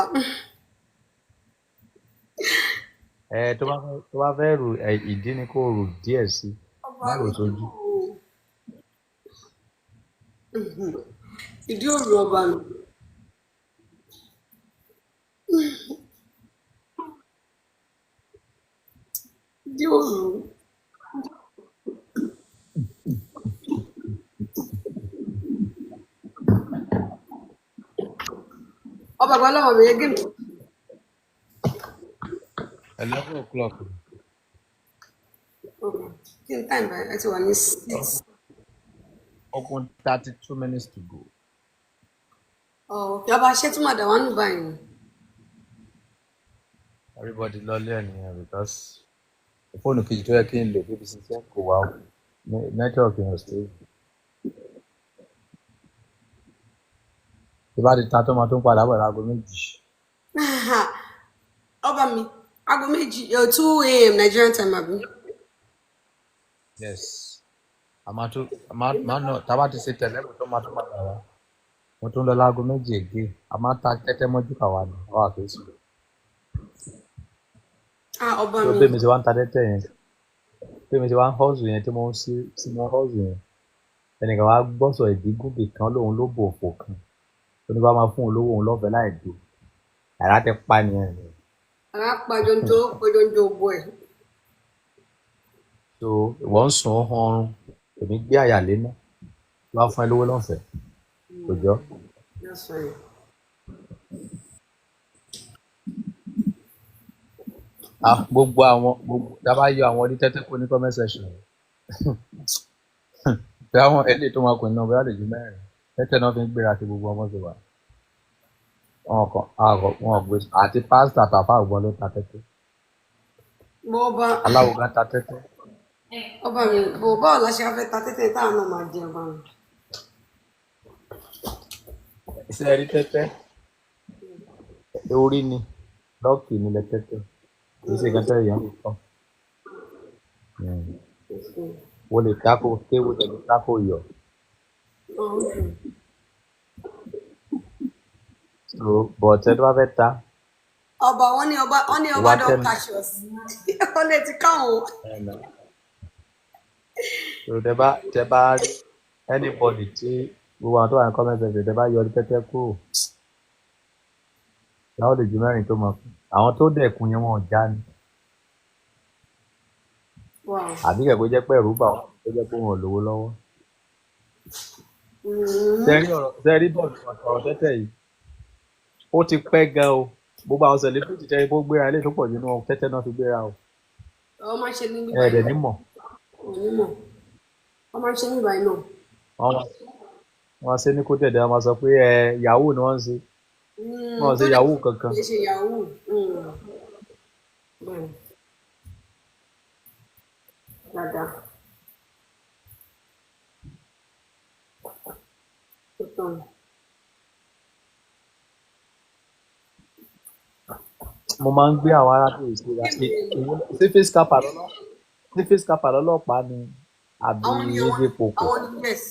ẹ tó bá fẹ́ rù ẹ ìdí ni kó rù díẹ̀ sí i. Ọba Má rò mi sójú. ìdí òru ọba mi. Ìdí òru. Ọba àgbà lọ́wọ́ mi yẹ gé mi. 11 o'clock. Kí n táìmù báyìí ẹ ti wà ní 6. Okun 32 minutes to go. Ọ̀ kí ọba ṣé tún máa dà wá nù báyìí ni. Everybody lọlé ẹ̀ nìyẹn because fóònù kejì tó yẹ kí n lò fi ṣiṣẹ́ kò wá o. Network yẹn ò stable. Tí bá ti ta tó máa tún padà bọ̀ láago 2. Ọba mi, aago 2, 2 a.m. Nigerian time àbí? Yes. A máa tún a máa máa nà tá a bá ti ṣe tẹ̀lẹ́mù tó máa tún padà wá. Mo tún lọ láago 2 again. A máa ta tẹ́tẹ́ mọ́jú kàwa ni àwa kì í sùn. Ah, ọba So mi. bí mi ṣe wá ń ta tẹ́tẹ́ yẹn, bí mi ṣe wá ń hustle yẹn tí mo ń sí tí mo ń hustle yẹn, ẹnìkan wá gbọ́sọ̀ ìdígúnbì kan lóun ló bò òfò kan. Ó ní bá máa fún òun lówó òun lọ́fẹ̀ẹ́ láì dò. Àrá ti pa nìyẹn. Àrà pàjọjọ pàjọjọ òbò ẹ̀. So ìwọ ń sùn ó hanrun, èmi gbé àyà lé ná. Wá fún ẹ lówó lọ́fẹ̀ẹ́. Kò jọ. That's fine. Ah, gbogbo àwọn gbogbo tá a bá yọ àwọn oní tẹ́tẹ́ kó ní comment section. Bí àwọn eléyìí tó máa kùn náà bóyá lè ju mẹ́rin. Tẹ́tẹ́ náà fi ń gbéra sí gbogbo ọmọ ti wà. Wọn kàn àgọ wọn ò gbé àti pásítọ̀ àtàfà àgbọn ló ta tẹ́tẹ́. Bọ́ ọba Aláwo gan ta tẹ́tẹ́. ọba mi, bò báwo la ṣe wá fẹ́ ta tẹ́tẹ́ táwọn náà máa jẹ ọba mi? Iṣẹ́ rí tẹ́tẹ́. Orí ni lọ́ọ̀kì ni lẹ tẹ́tẹ́. Kì í ṣe nǹkan tẹ́lẹ̀ yẹn lè kọ́. O lè tako kéwù tẹ̀lé tako yọ̀. Oh, okay. So but ẹ tó bá fẹ́ ta Ọba wọn ní ọba wọn ní ọba wá don 10. catch us. Wọn lè ti káwọn. So tẹ bá rí anybody tí gbogbo àwọn tó wà ní comment section, tẹ bá yọ tẹ́tẹ́ kúrò, láwọn lè ju mẹ́rin tó mọ̀ fún àwọn tó dẹ̀kun yẹn, wọn ò já ni. Àbí kẹ̀ kó jẹ́ pé ẹ̀rù bà wọ́n, tó jẹ́ pé wọn ò lówó lọ́wọ́. Sẹ́rí ọ̀rọ̀, sẹ́rí bọ́ọ̀lù ọ̀rọ̀ tẹ́tẹ́ yìí, ó ti pẹ́ gan o. Gbogbo àwọn celebrity tẹ́rí bó gbéra ilé tó pọ̀ jù nínú tẹ́tẹ́ náà fi gbéra o. Ọ máa ń ṣe ní Ẹ bíbá dẹ̀ yìí. ní mọ̀. Onímọ̀. Wọ́n máa ń ṣe ní bíbá yìí náà. Wọ́n ṣe ní kó tẹ̀lé, wọ́n máa sọ pé ẹ yahoo ni wọ́n ń ṣe. Wọ́n ò Tó ṣe dẹ̀ yahoo kankan. Kì í ṣe yahoo. Bẹ́ẹ̀ni. Dáadáa. Tó tán. Mo máa ń gbé àwọn arábìnrin síra ṣé face capper lọ́lọ́, ṣé face capper lọ́lọ́pàá ni àbí Àwọn ni àwọn eze poko. Àwọn ni, yes.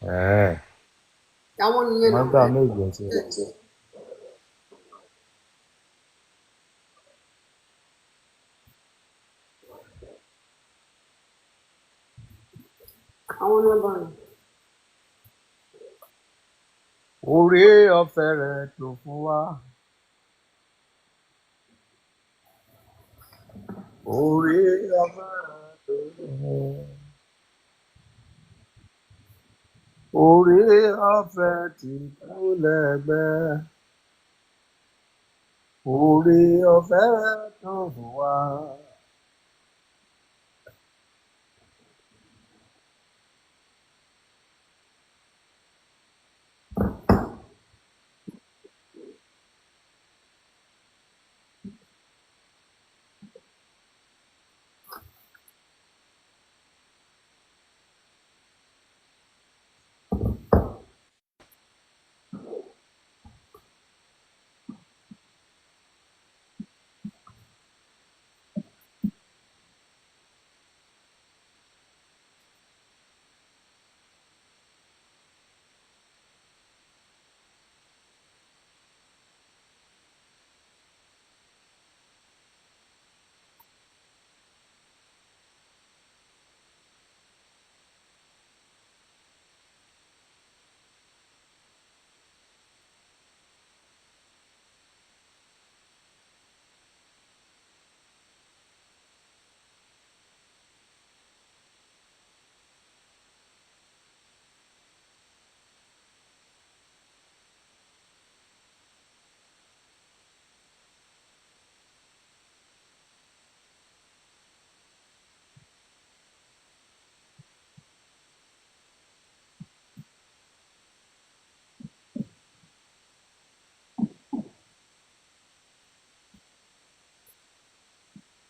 Ẹ̀ẹ́. Àwọn nìyẹn Mo máa ń náà. gbé àwọn méjì ẹ̀ síra. Àwọn náà bá rìn. Oore ọ̀fẹ́ rẹ̀ tó fún wa. Oore ọ̀fẹ́ rẹ̀ tó fún wa. Oore ọ̀fẹ́ tí kò lẹ́gbẹ́. Oore ọ̀fẹ́ rẹ̀ tó fún wa.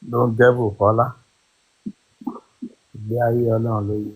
Ló ń gẹ́ Bùkọ́lá. Ìgbé ayé Ọlọ́run ló yẹ.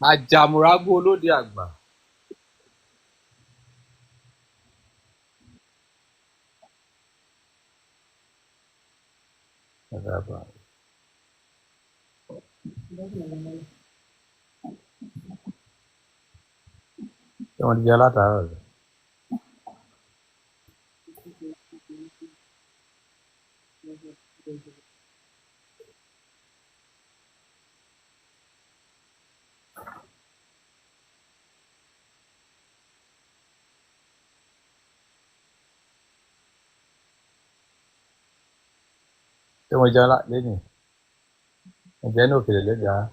Àjàmùrágbó olóde àgbà. Ṣé wọ́n ti jẹ látàárọ̀ rẹ̀? Ṣé wọ́n jẹun lẹ́yìn? Ǹjẹ́ ní òkèlè lẹ́yìn rárá?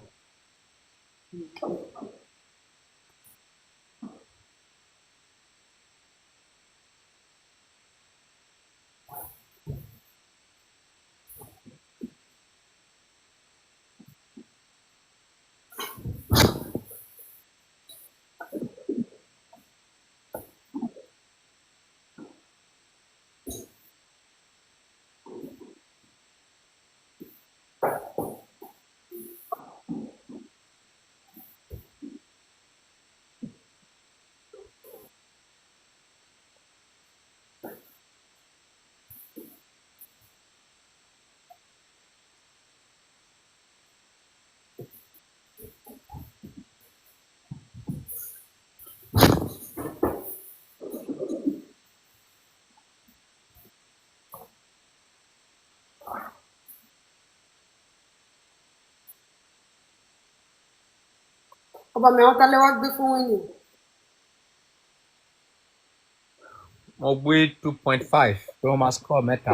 Ọba mi, àwọn tálẹ́ wá gbé fún winning. Mo gbé 2.5 pé wọ́n máa score mẹ́ta.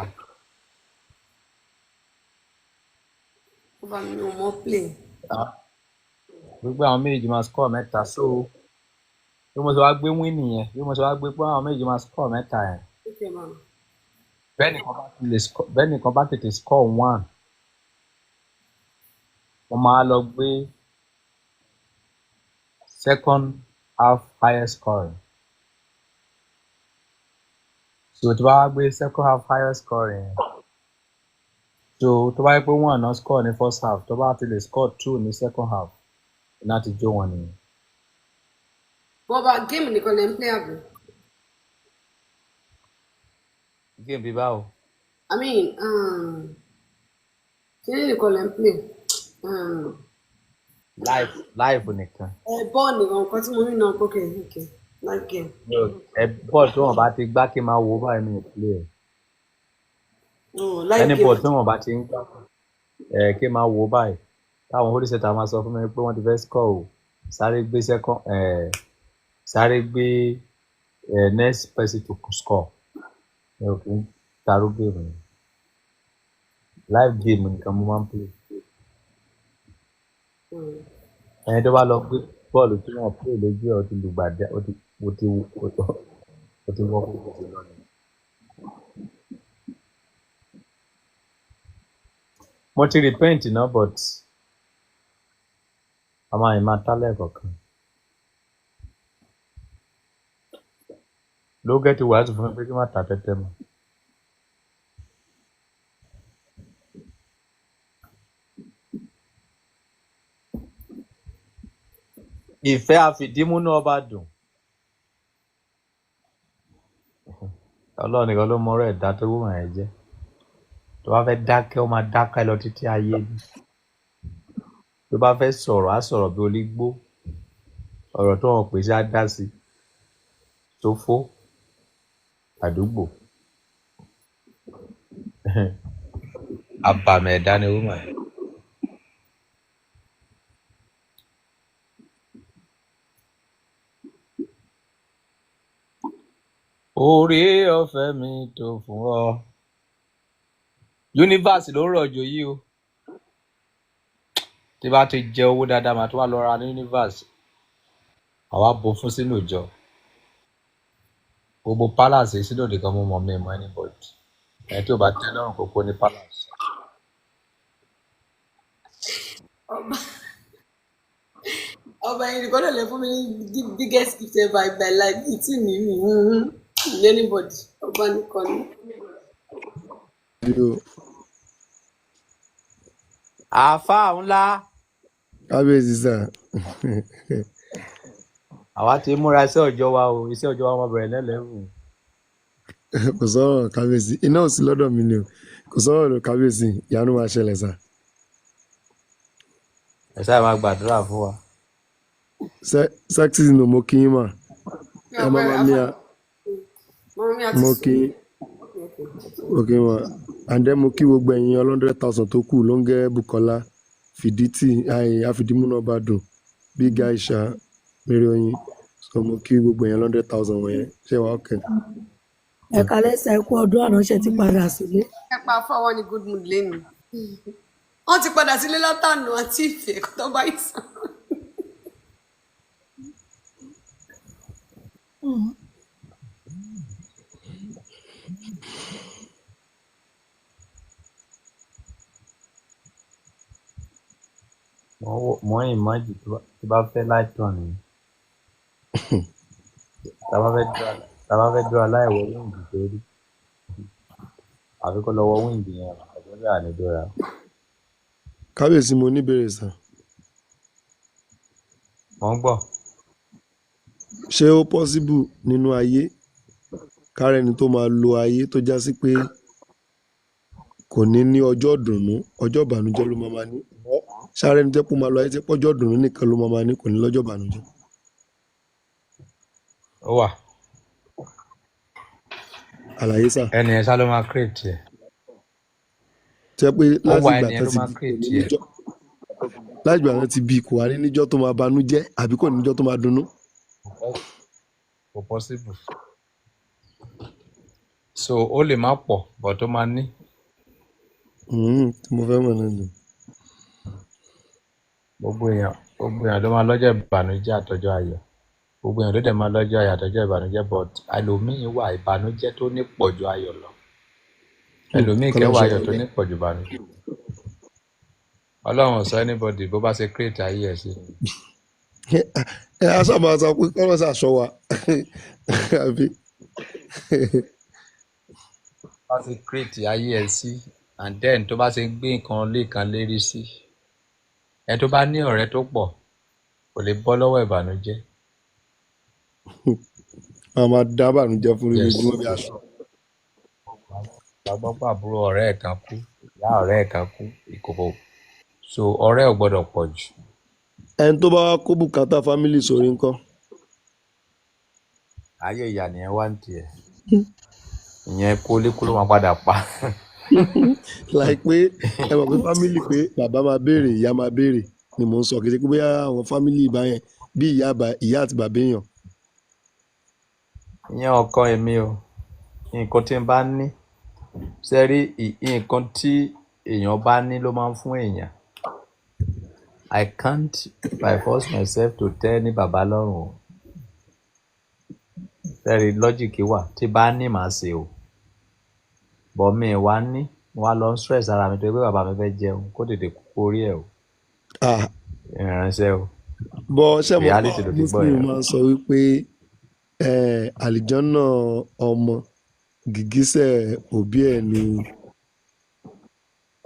Ọba mi ò mọ play. Ah, gbogbo àwọn méjì máa score mẹ́ta, so bí mo ṣe wá gbé win nìyẹn, bí mo ṣe wá gbé pé àwọn méjì máa score mẹ́ta yẹn. Okay, ma. Bẹ́ẹ̀ nìkan bá ti lè score, bẹ́ẹ̀ nìkan bá tètè score one, mo máa lọ gbé second half highest scoring. So tó bá wá gbé second half highest scoring yẹn, so tó bá yẹ pé one náà score ní first half, tó bá ti lè score two ní second half, iná ti jó wọn nìyẹn. Wọ́n bá game nìkan lè ń play àbí? Game bí báwo? I mean, kíní nìkan lè ń play. Live, live nìkan. Ẹ bọ́ọ̀lù nìkan, nǹkan tí mo rí náà, okay, live game. Ẹ bọ́ọ̀lù tí wọ́n bá ti gbá kí n máa wò ó báyìí, mi ò play ẹ̀. Oh, live Any game. ball tí wọ́n bá ti ń gbá ẹ kí n máa wò ó báyìí, táwọn oníṣẹ́ta máa sọ fún mi pé wọ́n ti fẹ́ score o, sáré gbé second ẹ, sáré gbé ẹ next person to score. Mi ò kí ń taró game yẹn. Live game nìkan mo máa ń play. Ẹni tó bá lọ gbé bọ́ọ̀lù tí wọ́n play lójú ẹ̀, ó ti lùgbàdì, ó ti wọ́ kókó ti lọ nìyẹn. Mo ti repent náà, but a máa yìí máa tá lẹ́ẹ̀kọ̀ọ̀kan. Lógẹ́ ti wàásù fún mi pé kí n má ta tẹ́tẹ́ mọ́. Ìfẹ́ àfìdímúnú ọba dùn. Ọlọ́run nìkan ló mọ ọ̀rọ̀ ẹ̀dá tó wù ẹ́ jẹ́. Tó bá fẹ́ dákẹ́, ó máa dákẹ́ lọ títí ayé ni. Tó bá fẹ́ sọ̀rọ̀, á sọ̀rọ̀ bí olígbó. Ọ̀rọ̀ tó wọn pèsè á dá sí. Sófó àdúgbò. Àbàmì ẹ̀dá ni wúmọ̀ ẹ́. Oore ọ̀fẹ́ mi tó fún ọ. Universe ló ń rọ̀jò yìí o. Tí bá ti jẹ owó dáadáa, màá tún wá lọ ra ní Universe. Àwa bo fún sínú ìjọ. Gbogbo palace sínú òde kan mo mọ̀, mi mọ̀ anybody. Ẹni tí ò bá tẹ́ lọ́rùn kó kó ní palace. Ọba ọba yìí nìkan náà lè fún mi ní the biggest gift ever in my life. Ìtì mi ní anybody. Ọba nìkan ni. Yo, Àáfàá ńlá. Kábíyèsí sà. Àwa ti múra iṣẹ́ òòjọ́ wa o. Iṣẹ́ òòjọ́ wa máa bẹ̀rẹ̀ lẹ́lẹ́wù. Kò sọ̀rọ̀ kábíyèsí, iná ò sí lọ́dọ̀ mi ni o. Kò sọ̀rọ̀ lọ kábíyèsí, ìyanu máa ṣẹlẹ̀ sà. Ẹ sáà máa gbàdúrà fún wa. Sexy nù, mo kí yín mà. Ẹ má má mi à. Mọ́mí mi àti Mo sùn. kí mo kí yín mà, and then mo kí gbogbo ẹ̀yin 100,000 tó kù ló ń gẹ́ Bukola Fìdítì àfìdímúná Bàdùn, Big Aisha, Mary Oyin. So mo kí gbogbo ẹ̀yin 100,000 wọ̀nyẹn. Ṣé wàá okay? Ẹ kalẹ́ sà, ẹ kú ọdún àná, ṣe ti padà sílé? Ẹ pa fáwọn ní good mood lẹ́nu. Wọ́n ti padà sílé látànà àti ìfẹ́ kó tó bá ìsàn. Mo ń imagine tó bá fẹ́ láìtàn ni. Tá bá fẹ́ dúró, tá bá fẹ́ dúró aláìwọ wíńdì tó rí. Àfi kó lọ wọ wíńdì yẹn, àjọyọ̀ ànídọ́ra. Kábíyèsí, mo ní ìbéèrè sà. Mo ń gbọ́. Ṣé ó possible nínú ayé kárẹ́ni tó máa lo ayé tó já sí pé kò ní ní ọjọ́ ìdùnnú, ọjọ́ ìbànújẹ́ ló máa máa ní? Ṣárẹ́ni tó máa lo ayé tó pọ́jọ́ ìdùnnú nìkan ló máa máa ní, kò ní lọ́jọ́ ìbànújẹ́? Ó wà. Àlàyé sà. Ẹni yẹn ṣá ló máa create ẹ̀. Tó jẹ́ pé Ó láti wà, ìgbà ẹni yẹn tán ló ti máa bí kò create ní ẹ̀. níjọ́. Láti ìgbà tán ti bí i, kò wá ní níjọ́ tó máa banújẹ́ àbí kò ní níjọ́ tó máa dunnú. Kò possible. So ó lè má pọ̀, but ó máa ní. Tí mo fẹ́ mọ̀ náà ni. Gbogbo èèyàn ló máa lọ́jọ́ ìbànújẹ́ àtọjọ́ ayọ̀. Gbogbo èèyàn ló dẹ̀ máa lọ́jọ́ ayọ̀ àtọjọ́ ìbànújẹ́, but ẹlòmíín wà, ìbànújẹ́ tó ní pọ̀ ju ayọ̀ lọ. Ẹlòmíín Kọ́lọ́run kẹwàá ṣe ayọ̀ tó ní pọ̀ ju ìbànújẹ́. Ọlọ́run ò sọ anybody bó bá ṣe create ayé ẹ̀ sí. Ẹ á sábà sọ pé kọ́lọ́run ṣàṣọ wa, àbí? Bá ṣe create ayé ẹ̀ sí, and then tó bá ṣe gbé nǹkan lé kan lérí sí. Ẹni tó bá ní ọ̀rẹ́ tó pọ̀ kò lè bọ́ lọ́wọ́ ìbànújẹ́. A máa dá bànújẹ́ fún Yes. lójoojúmọ́ bí aṣọ. Wàá gbọ́ pé àbúrò ọ̀rẹ́ ẹ̀ kan kú, ìyá ọ̀rẹ́ ẹ̀ kan kú, ìkòkò. So ọ̀rẹ́ ò gbọ́dọ̀ pọ̀ jù. Ẹni tó bá wá kó bùkátà family sórí ńkọ́? Ayé ìyá nìyẹn wá ń tiẹ̀. Ìyẹn kólékó ló máa padà pa. Like pé ẹ mọ̀ pé family, pé bàbá máa béèrè, ìyá máa béèrè ni mò ń sọ. Kì í ṣe pé bóyá àwọn family báyẹn bí ìyá àti bàbá èèyàn. Ìyẹn ọkàn èmi o. Nǹkan tí n bá ní, ṣe rí, nǹkan tí èèyàn bá ní ló máa ń fún èèyàn. I can't by force myself to tell ní bàbá lọ́rùn o. Ṣe rí, logic wà, tí bá ní màá ṣe o. But mi wá ní, mo wá lọ ń stress ara mi torí pé bàbá mi fẹ́ jẹun kó tètè kú orí ẹ̀ o. Ah, Ìránṣẹ́ o. bọ́ ṣé mo pa Reality ló ti gbọ́ Muslim yẹn. máa ń sọ wípé àlìjánná ọmọ, gìgísẹ̀ òbí ẹ̀ ni ó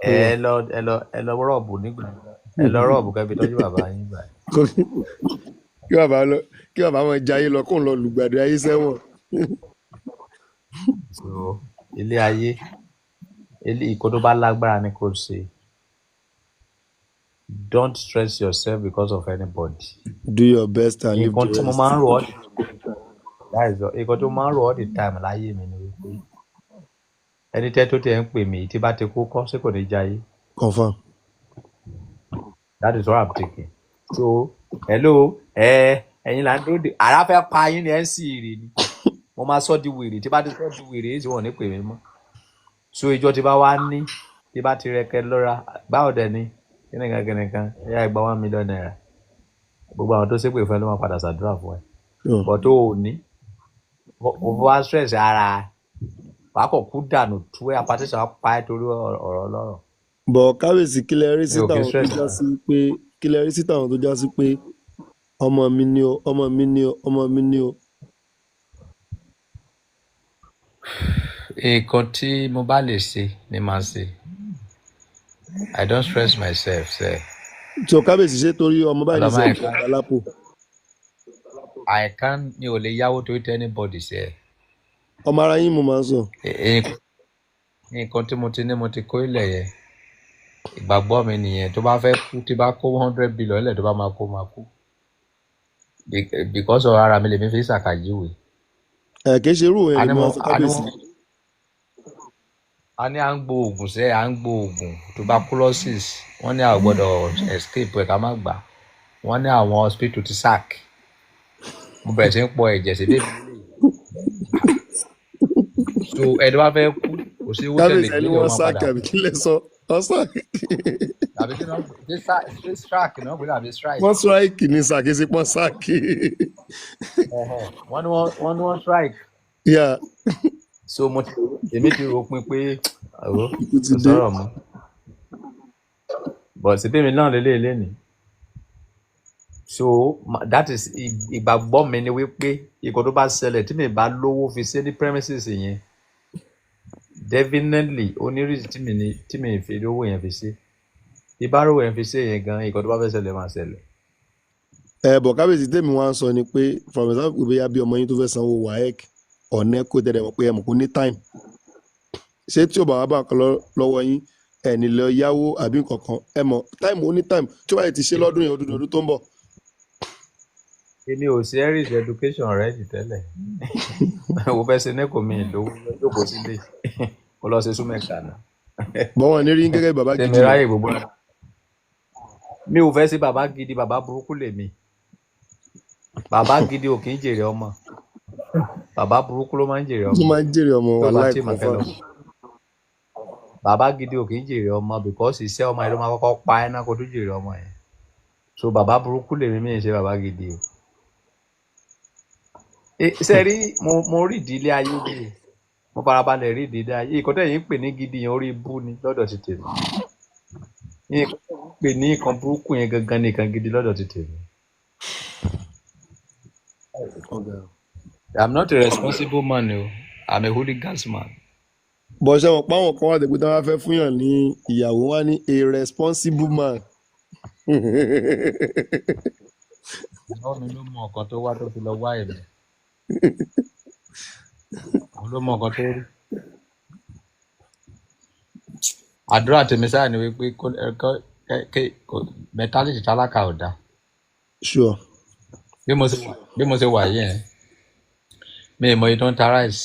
Ẹ wà. lọ, ẹ lọ, ẹ lọ rọ́ọ̀bù nígbà, ẹ lọ rọ́ọ̀bù kẹ́bi tọ́jú bàbá yín gbà. Kí bàbá lọ, kí bàbá máa jayé lọ, kóun lọ lùgbàdì ayé sẹ́wọ̀n. So ilé ayé, ilé ìkó tó bá lágbára ni kò ṣe. Don't stress yourself because of anybody. Do your best and leave Nǹkan the tí mo rest. máa ń rò all, that is all. Nǹkan tó máa ń rò all the time láyé mi ni wípé ẹni tẹ́ tó tẹ̀ ń pè mí, tí bá ti kú kọ́, ṣé kò ní jayé? Confirm. That is what I'm thinking. So hello, ẹ ẹ̀yin là ń dúró de, àrà fẹ́ pa yín ni, ẹ̀ ń sì rè ni. Mo máa sọ di wèrè, tí bá ti sọ di wèrè, èyí tí wọ́n ò ní pè mí mọ́. So ìjọ tí bá wá ní, tí bá ti rẹkẹ lọ́ra, báwo dẹ̀ ni, kíníkan kíníkan, ẹ̀yà ìgbà ₦1 million. Gbogbo àwọn tó ṣépè fún ẹ ló máa padà ṣàdúrà fún ẹ. But tó o ní, o wá stress ara, wàá kọ̀ kú dànù tú ẹ, apatẹ́sán á pa ẹ́ torí ọ̀rọ̀ ọlọ́rọ̀. Bọ̀ kábíyèsí, kí lẹ rí Mi sí ò kí tàwọn tó stress já ara. sí pé, kí lẹ rí sí tàwọn tó já sí pé ọmọ mi ni o, ọmọ mi ni o, ọmọ mi ni o? Nǹkan tí mo bá lè ṣe ni màá ṣe. I don't stress myself sẹ́. So kábíyèsí, ṣé torí ọmọ báyìí ní Ọlọ́mọ sẹ́yìn àìká. gbà lápò? I can't, mi ò lè yáwó torí tẹ́ anybody sẹ́. Ọmọ ara yín mo máa ń sọ. Nǹkan tí mo ti ní, mo ti kó ilẹ̀ yẹn. Ìgbàgbọ́ mi nìyẹn. Tó bá fẹ́ kú, tí bá kó 100 billion ilẹ̀, tó bá máa kú, máa kú. Because of ara mi lèmi fi ṣàkàjúwe. Ẹ kì í ṣe irú yẹn A ní lèmi mo máa ń sọ, a ní kábíyèsí. wọ́n a ní à ń gbo oògùn sẹ́, à ń gbo oògùn tuberculosis, wọ́n ní a ò gbọ́dọ̀ escape ẹ̀, ká má gbà. Wọ́n ní àwọn hospital ti sack. Mo bẹ̀rẹ̀ sí ń pọ ẹ̀jẹ̀ sí bébí. So ẹni bá fẹ́ kú, kò sí owó tẹ̀lé Kábíyèsí, ẹni gbélé wọ́n wọn sáàkì padà. àbí kí lẹ sọ? Wọ́n sáàkì. Àbí kí náà ṣe, ṣe strike náà pé àbí strike. Wọ́n strike ní sàkíyèsí pọ́n sáàkì. Ẹhẹn. Wọ́n ní wọ́n strike. So mo ti, èmi ti rò pin pé ọ̀rọ̀ Ikú ti kò dé. sọ̀rọ̀ mọ́. But síbí mi náà lélẹ́yìí lénìí. So that is ìgbàgbọ́ mi ni wípé ikọ̀ tó bá ṣẹlẹ̀, tí mi bá lówó fi ṣe ní premises yẹn, definitely onírìsì tí mi ní tí mi fi owó yẹn fi ṣe. Tí bá rówó yẹn fi ṣe yẹn gan, ikọ̀ tó bá fẹ́ ṣẹlẹ̀ máa ṣẹlẹ̀. Ẹ bọ̀ kábíyèsí, tèmi wá ń sọ ni pé, for example, bóyá bí ọmọ yín tó fẹ́ sanwó WAEC or NECO, tẹ̀lé mọ̀ pé ẹ mọ̀ kó ní time, ṣé tí ò bá wá bá nǹkan lọ́wọ́ yín, ẹ ní lọ yáwó àbí nǹkan kan? Ẹ mọ̀ time, ó ní time tí ó bá yẹ ti ṣe lọ́dún yẹn, ọdún ọdún tó ń bọ̀. Èmi ò sí Aries education rẹ jù tẹ́lẹ̀. Mo fẹ́ ṣe NECO, mi lówó, jókòó sílé mo lọ ṣe súnmẹ́kà náà. Bọ́ wọn ní rí gẹ́gẹ́ bí bàbá Tèmi gidi náà. ráyè gbogbo. Mi ò fẹ́ sí bàbá gidi, bàbá burúkú lèmi. Bàbá gidi ò kì í jèrè ọmọ, bàbá burúkú ló máa ń jèrè Ló ọmọ. máa ń jèrè ọmọ Tí wa ọba láì tí màá fẹ́ confirm. lọ, bàbá gidi ò kì í jèrè ọmọ because iṣẹ́ ọmọ yẹn ló máa kọ́kọ́ pa ẹ́ náà kó tó jèrè ọmọ yẹn. So bàbá burúkú lèmi, mi ì ṣe bàbá gidi o. Ṣe rí, mo rí ìdílé ayé bí, mo farabalẹ̀ rí ìdílé ayé. Ìkọ́ tẹ̀yìn ń pè ní gidi yẹn, orí ibú ni lọ́dọ̀ ti tèmi. Ìkọ́ tẹ̀yìn ń pè ní nǹkan burúkú yẹn gangan ni nǹkan gidi lọ́dọ̀ ti tèmi. Ọ̀gá. I'm not a responsible man o, I'm a hooligans man. Bọ̀ ṣe mọ̀ pé àwọn kan wà tẹ́gbẹ́ tí wọ́n bá fẹ́ fúnyàn ní ìyàwó wá ní a responsible man. Ìyàwó mi ló mọ nǹkan tó wá tó fi lọ wá èmi, òun ló mọ nǹkan tó rí. Àdúrà tèmi sáà ni wípé kó ẹ kó kẹ kó mẹtálítì tálákà ò dáa. Sure. Bí mo ṣe wà yìí ẹ, mi ì mọ iye tó ń ta rice,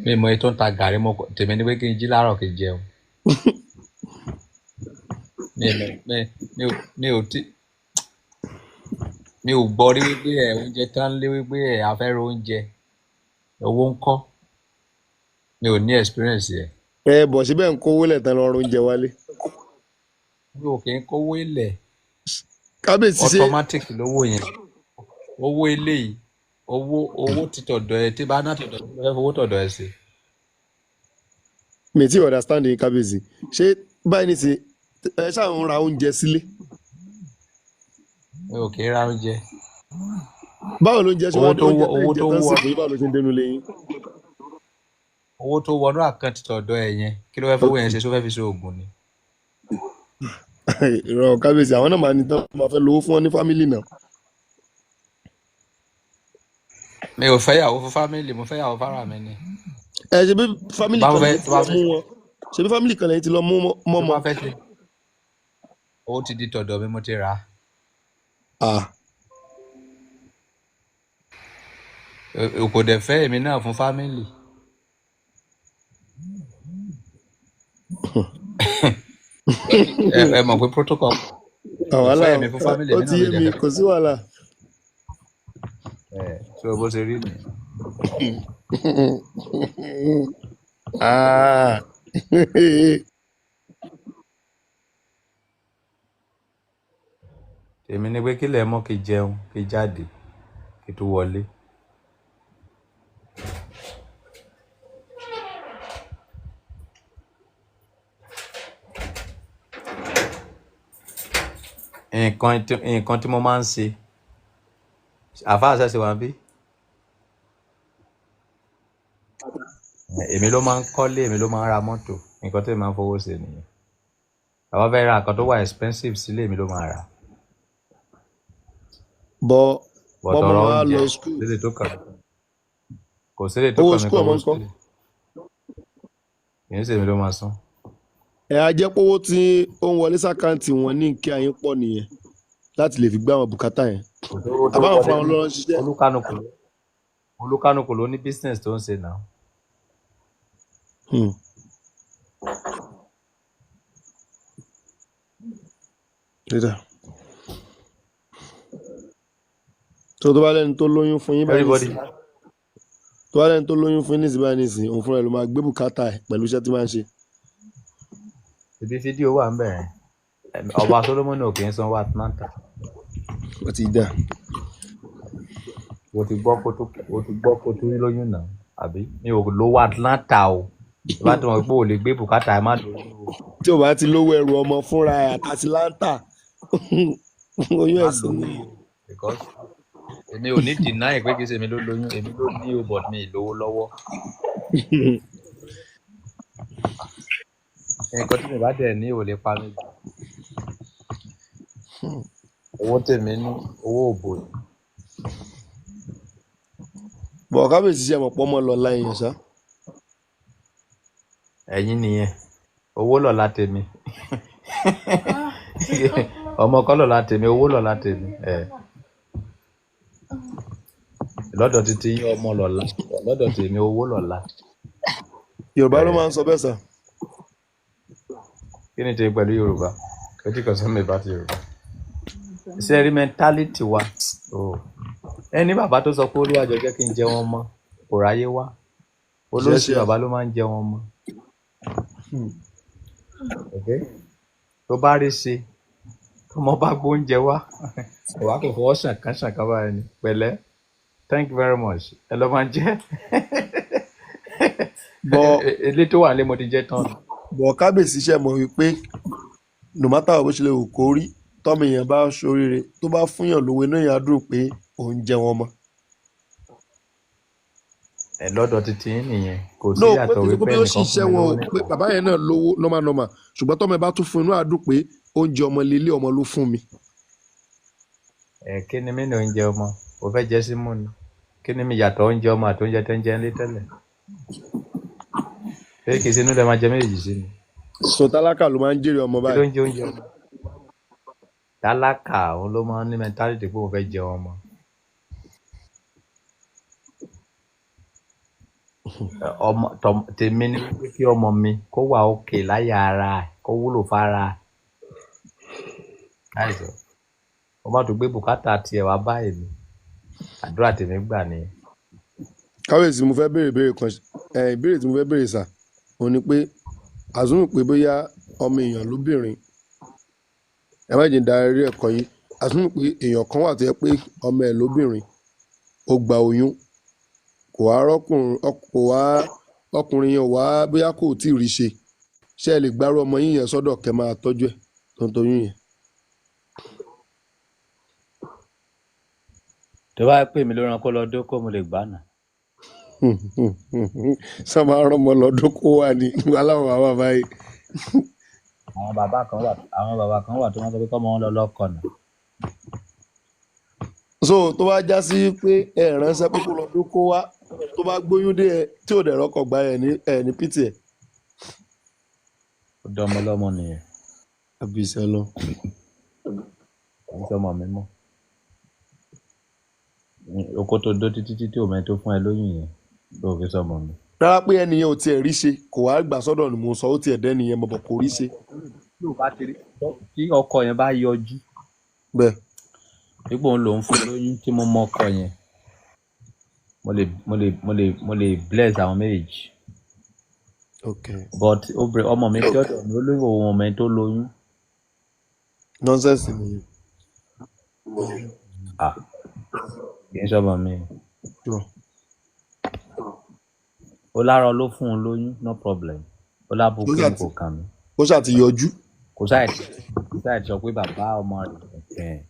mi ì mọ iye tó ń ta gàrí. Tèmi ni pé kí n jí láàárọ̀ kí n jẹun. Mi ì mọ mi mi ò mi ò tí mi ò gbọ́ rí wípé ẹ oúnjẹ tán lé, wípé ẹ a fẹ́ ra oúnjẹ, owó ń kọ́. Mi ò ní experience yẹ. Ẹ bọ̀ síbẹ̀ ń kówó lẹ̀ tán lọ́rùn oúnjẹ wálé. Mi ò kì í kówó ilẹ̀. Kábíyèsí ṣe Automatic lówó yẹn, owó eléyìí, owó ti tọ̀dọ̀ ẹ tí bá ná tọ̀dọ̀ ẹ, mo fẹ́ fowó tọ̀dọ̀ ẹ sí. Mi tí understand yín kábíyèsí. Ṣé báyìí ní sìn ẹ ṣáà ń ra oúnjẹ sílé? Mi ò kì í ra oúnjẹ. Báwo ló ń jẹ ṣe Owó wá tó oúnjẹ wọ tẹ́ owó ń jẹ tó tán wọ sì fún yín, báwo ló ṣe ń dénú lé yín? Owó tó wọnú àkáǹtì tọ̀dọ̀ ẹ yẹn, kí ló fẹ́ fowó yẹn ṣe? Ṣó fẹ́ fi ṣe oògùn ni? Ìrọ̀ kábíyèsí, àwọn náà máa ní tán máa fẹ́ lówó fún wọn ní fámìlì náà. Mi ò fẹ́ yàwó fún fámìlì, mo fẹ́ yàwó fára mi ni. Ẹ ṣe bí fámìlì Bá kan fẹ́ lẹ́yìn tó ti bá lọ fẹ́ mú wọn, ṣe bí fámìlì kan lẹ́yìn ti lọ mú tó mọ́mọ́. bá fẹ́ ṣe, owó ti di tọ̀dọ̀ mi, mo ti rà á. Ah, Kò dẹ̀ fẹ́ èmi náà fún fámìlì. Ẹ mọ̀ pé protocol kò wàhálà fẹ́ èmi fún fámìlì, ó èmi ti náà yé mi dẹ̀ mi, fẹ́. kò sí wàhálà. Ẹ so bó ṣe rí nìyẹn. Ah. Tèmi ni pé kílẹ̀ mọ́, kí jẹun, kí jáde, kí tó wọlé. Nǹkan tí mo máa ń ṣe, àfáà ṣẹ̀ṣẹ̀ wà bí, èmi ló máa ń kọ́lé, èmi ló máa ń ra mọ́tò. Nǹkan tí èmi máa ń fowó ṣe nìyẹn. Bàbá fẹ́ ra nǹkan tó wà expensive sílé, èmi ló máa rà. Bọ But bọmọ ọ̀rọ̀ máa oúnjẹ, lọ skul, sílé tó kàn mí, kò sílé tó owó kàn mí skul kan ọmọ owó ńkọ́? sílé, kì í ṣe èmi ló máa san. Ẹ á jẹ́ pé owó tí ó ń wọlé sàkáǹtì wọn ní kí ayín pọ̀ nìyẹn láti lè fi gbé àwọn bùkátà yẹn. Kò sówó tó Àbáwọn wọlé fúnra wọn ní ló ń ṣiṣẹ́. Olúkánukù ló ní business tó ń ṣe náà. Dídà. Tó bá lẹ́ni tó lóyún fún yín báyìí Everybody nísìnyí, tó bá lẹ́ni tó lóyún fún yín nísìnyí báyìí nísìnyí, òun fúnra ẹ̀ ló máa gbé bùkátà ẹ̀ pẹ̀lú iṣẹ́ tí máa ń ṣe. Ibi fídíò wà ń bẹ̀rẹ̀, ọba Solomoni ò kì í sanwó Atlanta. Ó ti dà. O ti gbọ́ kó tó, o ti gbọ́ kó tó lóyún náà, àbí mi ò lówó Atlanta o. Tó bá ti mọ̀ pé o lè gbé bùkátà ẹ, má lóyún o. Tí ò bá ti lówó ẹrù ọmọ fúnra ẹ̀ àti Atlanta, oyún Má ẹ̀sìn lóyún ni. o, because èmi ò ní deny pé kì í ṣe èmi ló lóyún, èmi ló ní o, but mi ì lówó lọ́wọ́. Nǹkan tí mi bá dẹ̀ ní ò lè pa mí jù. Owó tèmi ní owó òbò ni. Bọ̀ kábíyèsí, ṣe mọ̀ pọ́ mọ́ lọ láyé yẹn ṣá. Ẹ̀yin nìyẹn, owó lọ́la tèmi, ọmọ kọ́ lọ́la tèmi, owó lọ́la tèmi. Ẹ̀ lọ́dọ̀ títí yín ọmọ lọ́la, lọ́dọ̀ tèmi owó lọ́la. Yorùbá ló Ẹ̀ máa ń sọ bẹ́ẹ̀ sà. Kí ni tèmi pẹ̀lú Yorùbá? Kò tí kò sọ́mi bá ti rò. Ṣé ẹ rí mentality wa? Oh. Ẹni bàbá tó sọ pé Olúwàjọ jẹ́ kí n jẹ wọn mọ́, kò ráyé wá. Olóṣì Ṣẹ́ṣẹ́. bàbá ló máa ń jẹ wọn mọ́. Okay? Tó bá rí ṣe, tọmọ bá gbóúnjẹ wá, wàá kò fọwọ́ ṣàkán ṣàkán báyìí ni. Pẹ̀lẹ́, thank you very much. Ẹ lọ máa jẹ́. Bọ Ilé tó wà nílé mo ti jẹ tán. bọ kábíyèsí ṣe mọ̀ wípé no matter bó ṣe lè wù kó rí, tọ́mọ èèyàn bá ṣoríire, tó bá fúnyàn lówó, inú èèyàn á dùn pé òun jẹ wọn mọ́. Ẹ lọ́dọ̀ títí yín nìyẹn. Kò sí No, pé yàtọ̀ kì í ṣe pé wípé bí ó ẹnìkan fún ṣiṣẹ́ mi wọn lówó o, pé nìkan. bàbá yẹn náà lówó normal normal, ṣùgbọ́n tọ́mọ ẹ bá tún fún, inú á dùn pé oúnjẹ ọmọ lélẹ̀, ọmọ ló fún mi. Ẹ kí ni mí ní oúnjẹ ọmọ? O fẹ́ jẹ sí mú ni. Kí ni mi yàtọ̀ oúnjẹ ọmọ àti oúnjẹ tẹ́ ń jẹ nílé tẹ́lẹ̀? Ṣé kìí ṣe inú lẹ máa jẹ méjèèjì sí ni? So tálákà ló máa ń jèrè ọmọ Kí ló báyìí? ń jẹ oúnjẹ ọmọ? Tálákà òun ló máa ń ní mentality pé òun fẹ́ jẹ ọmọ. Ọmọ tèmi ni wípé kí ọmọ mi kó wà òkè láyà ara ẹ̀, kó wúlò fára ẹ̀. Láìsọ, ó má tún gbé bùkátà tiẹ̀ wá bá èmi. Àdúrà tèmi gbà nìyẹn. Kábíyèsí, mo fẹ́ béèrè ìbéèrè kan. Ẹ ìbéèrè tí mo fẹ́ béèrè sà òun ni pé àzúmù pé bóyá ọmọ èèyàn lóbìnrin, ẹ má jẹ́ n darí ẹ̀kọ́ yín, àzúmù pé èèyàn kan wà tó yẹ pé ọmọ ẹ̀ lóbìnrin ó gba oyún, kò wá rọ́kùnrin, kò wá ọkùnrin yẹn ò wá, bóyá kò tí ì rí ṣe, ṣé ẹ lè gbárù ọmọ yín yẹn sọ́dọ̀ kẹ́ máa tọ́jú ẹ̀ tó ń toyún yẹn? Tó bá pè mí ló rán kó lọ dóko, mo lè gbà náà. Sọ máa rán ọmọ lọ́dún kó wà ní aláwọ̀ bàbá báyìí? Àwọn bàbá kan wà tó máa ń sọ pé kọ́mọ wọn lọ lọ́kọ náà. So tó bá já sí pé ẹ ránṣẹ́ pé kó lọ dún kó wá, tó bá gbóyún dé ẹ tí ò dẹ̀ rọ́kọ̀ gba ẹ ní ẹ ní pt ẹ? Ó dánmọ lọ́mọ nìyẹn. Àbísẹ́ lọ. Kì í sọmọ mi mọ́. Oko tó dó títí títí òmẹ tó fún ẹ lóyún yẹn ló fi sọmọ mi. Rárá, pé ẹnìyẹn ò tiẹ̀ rí ṣe, kò wá gbà sọ́dọ̀ ni mo sọ, ó tiẹ̀ dẹ́ nìyẹn mọ̀ bọ̀ kò rí ṣe. Tí ò bá ti rí, tí ọkọ yẹn bá yọjú Bẹ́ẹ̀. dípò òun lòún fún lóyún, tí mo mọ ọkọ yẹn, mo lè bless àwọn méjèèjì. Ok. But obìnrin ọmọ mi tí ọ̀dọ̀ mi ó lóyún, òun ọmọ ẹni tó lóyún. Nonsense nìyẹn. Ah, kì í sọmọ mi. Sure. Ó lárọ ló fún un lóyún, no problem. Ó Ó lábùkún ṣáà ni ti kò kàn mí. Ó ṣáà ti yọjú. Kò sáì sọ pé bàbá ọmọ rẹ̀ ẹ̀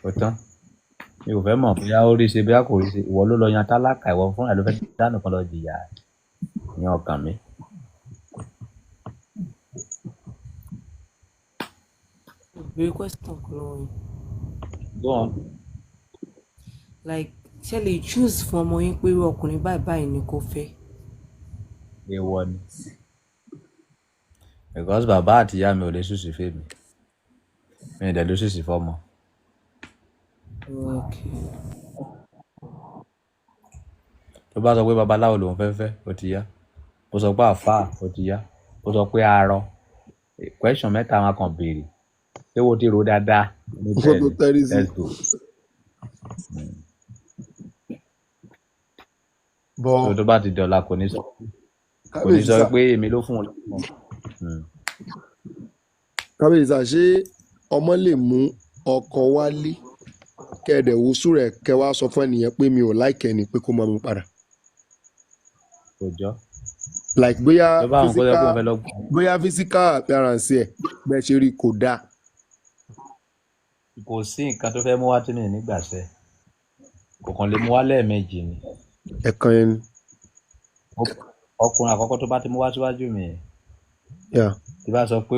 ó tán. Mi ò fẹ́ mọ̀ bóyá ó rí ṣe, bóyá kò rí ṣe. Ìwọ ló lọ yan tálákà, ìwọ fúnra ẹ ló fẹ́ dánù kan lọ jìyà, ìyẹn ọkàn mi. Béèrè question kan lọ́wọ́ yín. Go on. Like, ṣé lè choose fún ọmọ yín pé irú ọkùnrin báyìí báyìí ni kò fẹ́? Èèwọ̀ ni, because bàbá àti ìyá mi ò lè ṣùṣì fèmí, mi ò dẹ̀ lè ṣùṣì fọ́mọ. Okay. Tó bá sọ pé babaláwo lòun fẹ́ fẹ́, ó ti yá. Ó sọ pé àáfàá, ó ti yá. Ó sọ pé arọ. Question mẹ́ta wọn kàn béèrè: ṣé wo ti rò dáadáa ní? Kó Bẹ́ẹ̀ tó ni. tẹ́rí sí. Let's go. Bọ So tó bá ti dọ̀la, kò ní Kábíyèsí sọ sà pé èmi ló fún un lọ́mọ. Kábíyèsí sà, ṣé ọmọ lè mú ọkọ wálé, kẹ́ẹ̀dẹ̀ wo sùúrù ẹ̀, kẹ́ wá sọ fún ẹnìyẹn pé mi ò like ẹni, pé kó máa mú padà? Kò jọ. Like bóyá Tó bá àwọn kó sọ pé physical òun fẹ́ lọ gbà. bóyá physical appearance ẹ̀ bẹ́ẹ̀ ṣe rí kò dáa. Kò sí nǹkan tó fẹ́ mú wá tí mi ò ní gbàṣẹ, kò kàn lè mú wá lẹ́ẹ̀mejì ni. Ẹ̀kan yẹn ni. Ọkùnrin àkọ́kọ́ tó bá ti mú wá síwájú mi yẹn, tí bá sọ pé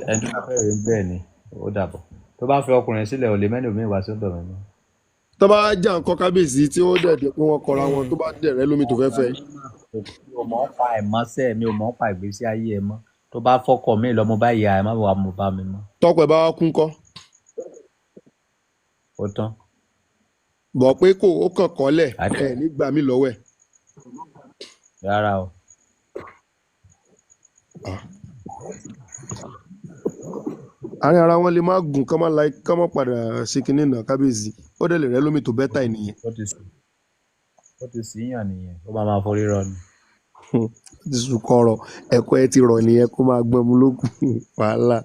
ẹni tó bá fẹ́ rí bẹ́ẹ̀ ni, ó dàbọ̀. Tó bá fi ọkùnrin sílẹ̀, ò lè mẹ́ni òmíì wá sọ́dọ̀ mi mọ́. Tó bá já nǹkan, kábíyèsí, tí ó dẹ̀ dẹ̀ pé wọ́n kọra wọn, tó bá dẹ̀ rẹ́ lómi tó fẹ́ fẹ́? Mi ò mọ̀ ń pa ẹ̀ mọ́sẹ̀, mi ò mọ̀ ń pa ìgbésí ayé ẹ mọ́. Tó bá fọkọ mi lọ, mo bá ìyá ẹ má wà, mo bá mi mọ́. Tọkọ ẹ̀ bá wá kú ńkọ́? Ó tán. Bọ̀ pé kò ó kàn kọ́lẹ̀ Àdé. ẹ̀ nígbà mí lọ́wọ́ ẹ̀. Rárá o. Ah. Àárín ara wọn lè má gùn kán má like kán má padà ṣe kinní náà kábíyèsí. Ó dẹ̀ lè rẹ́ lómi tó bẹ́tà ènìyàn. Ó ti sì yàn nìyẹn, ó máa máa forí rọ ni. Ó ti sùn kọ̀rọ̀, ẹ̀kọ́ ẹ ti rọ̀ nìyẹn, kó máa gbọ́n mu lókun wàhálà.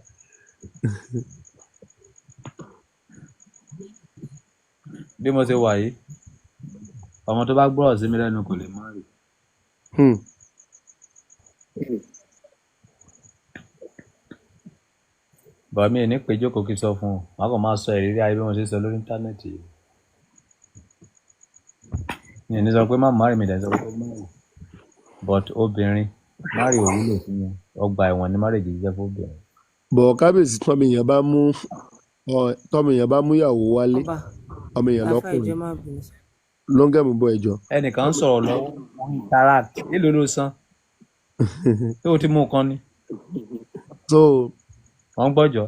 Bí mo ṣe wà yìí, ọmọ tó bá gbọ́rọ̀ sí mi lẹ́nu kò lè má rí. Bọ̀ mi ò ní pé jókòó kí n sọ fún un, màá kàn máa sọ ìrírí ayé bí mo ṣe sọ lórí íńtánẹ́ẹ̀tì yìí. Mi ò ní sọ pé má marry, mi dẹ̀ sọ pé má marry. But obìnrin, marry ò wúlò fún wọn. Ọgbà ẹ̀wọ̀n ni marriage jẹ́ fún obìnrin. Bọ̀ kábíyèsí, tọ́mọ èèyàn bá mú tọ́mọ èèyàn bá mú ìyàwó wálé, Ọba ọmọ èèyàn Alfa, lọ́kùnrin ìjọ má bínú sá. ló ń gẹ̀mú bọ ẹjọ́. Ẹnìkan ń sọ̀rọ̀ lọ́wọ́, ó ń interact. Èló ló san? Ṣé o ti mú nǹkan ni? So Wọ́n ń gbọ́jọ́.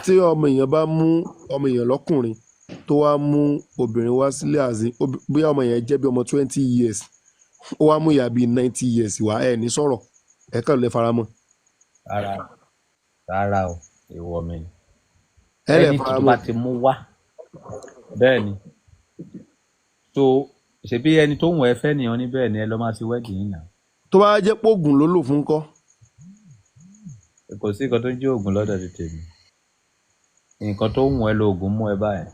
tí ọmọ èèyàn bá mú ọmọ èèyàn lọ́kùnrin tó wá mú obìnrin wá sílé àzín, bóyá ọmọ yẹn jẹ́ bí ọmọ 20 years, ó wá mú ìyá bíi 90 years wá, ẹ̀ ní sọ̀rọ̀, ẹ̀ kàn lè faramọ́. Rárá, rárá o, èèwọ̀ mi ni. Ẹ lè Ẹni tó faramọ́. bá ti mú wá. Bẹ́ẹ̀ ni. So ṣebí ẹni tó wùn ẹ́ fẹ́ nìyẹn ní bẹ́ẹ̀ ni ẹ lọ máa ṣe wedding yìí náà. Tó bá jẹ́ pé oògùn ló lò fún kọ́. Kò sí nǹkan tó ń jẹ́ oògùn lọ́dọ̀ ti tèmi. Nǹkan tó wùn ẹ́ lo oògùn mú ẹ báyìí.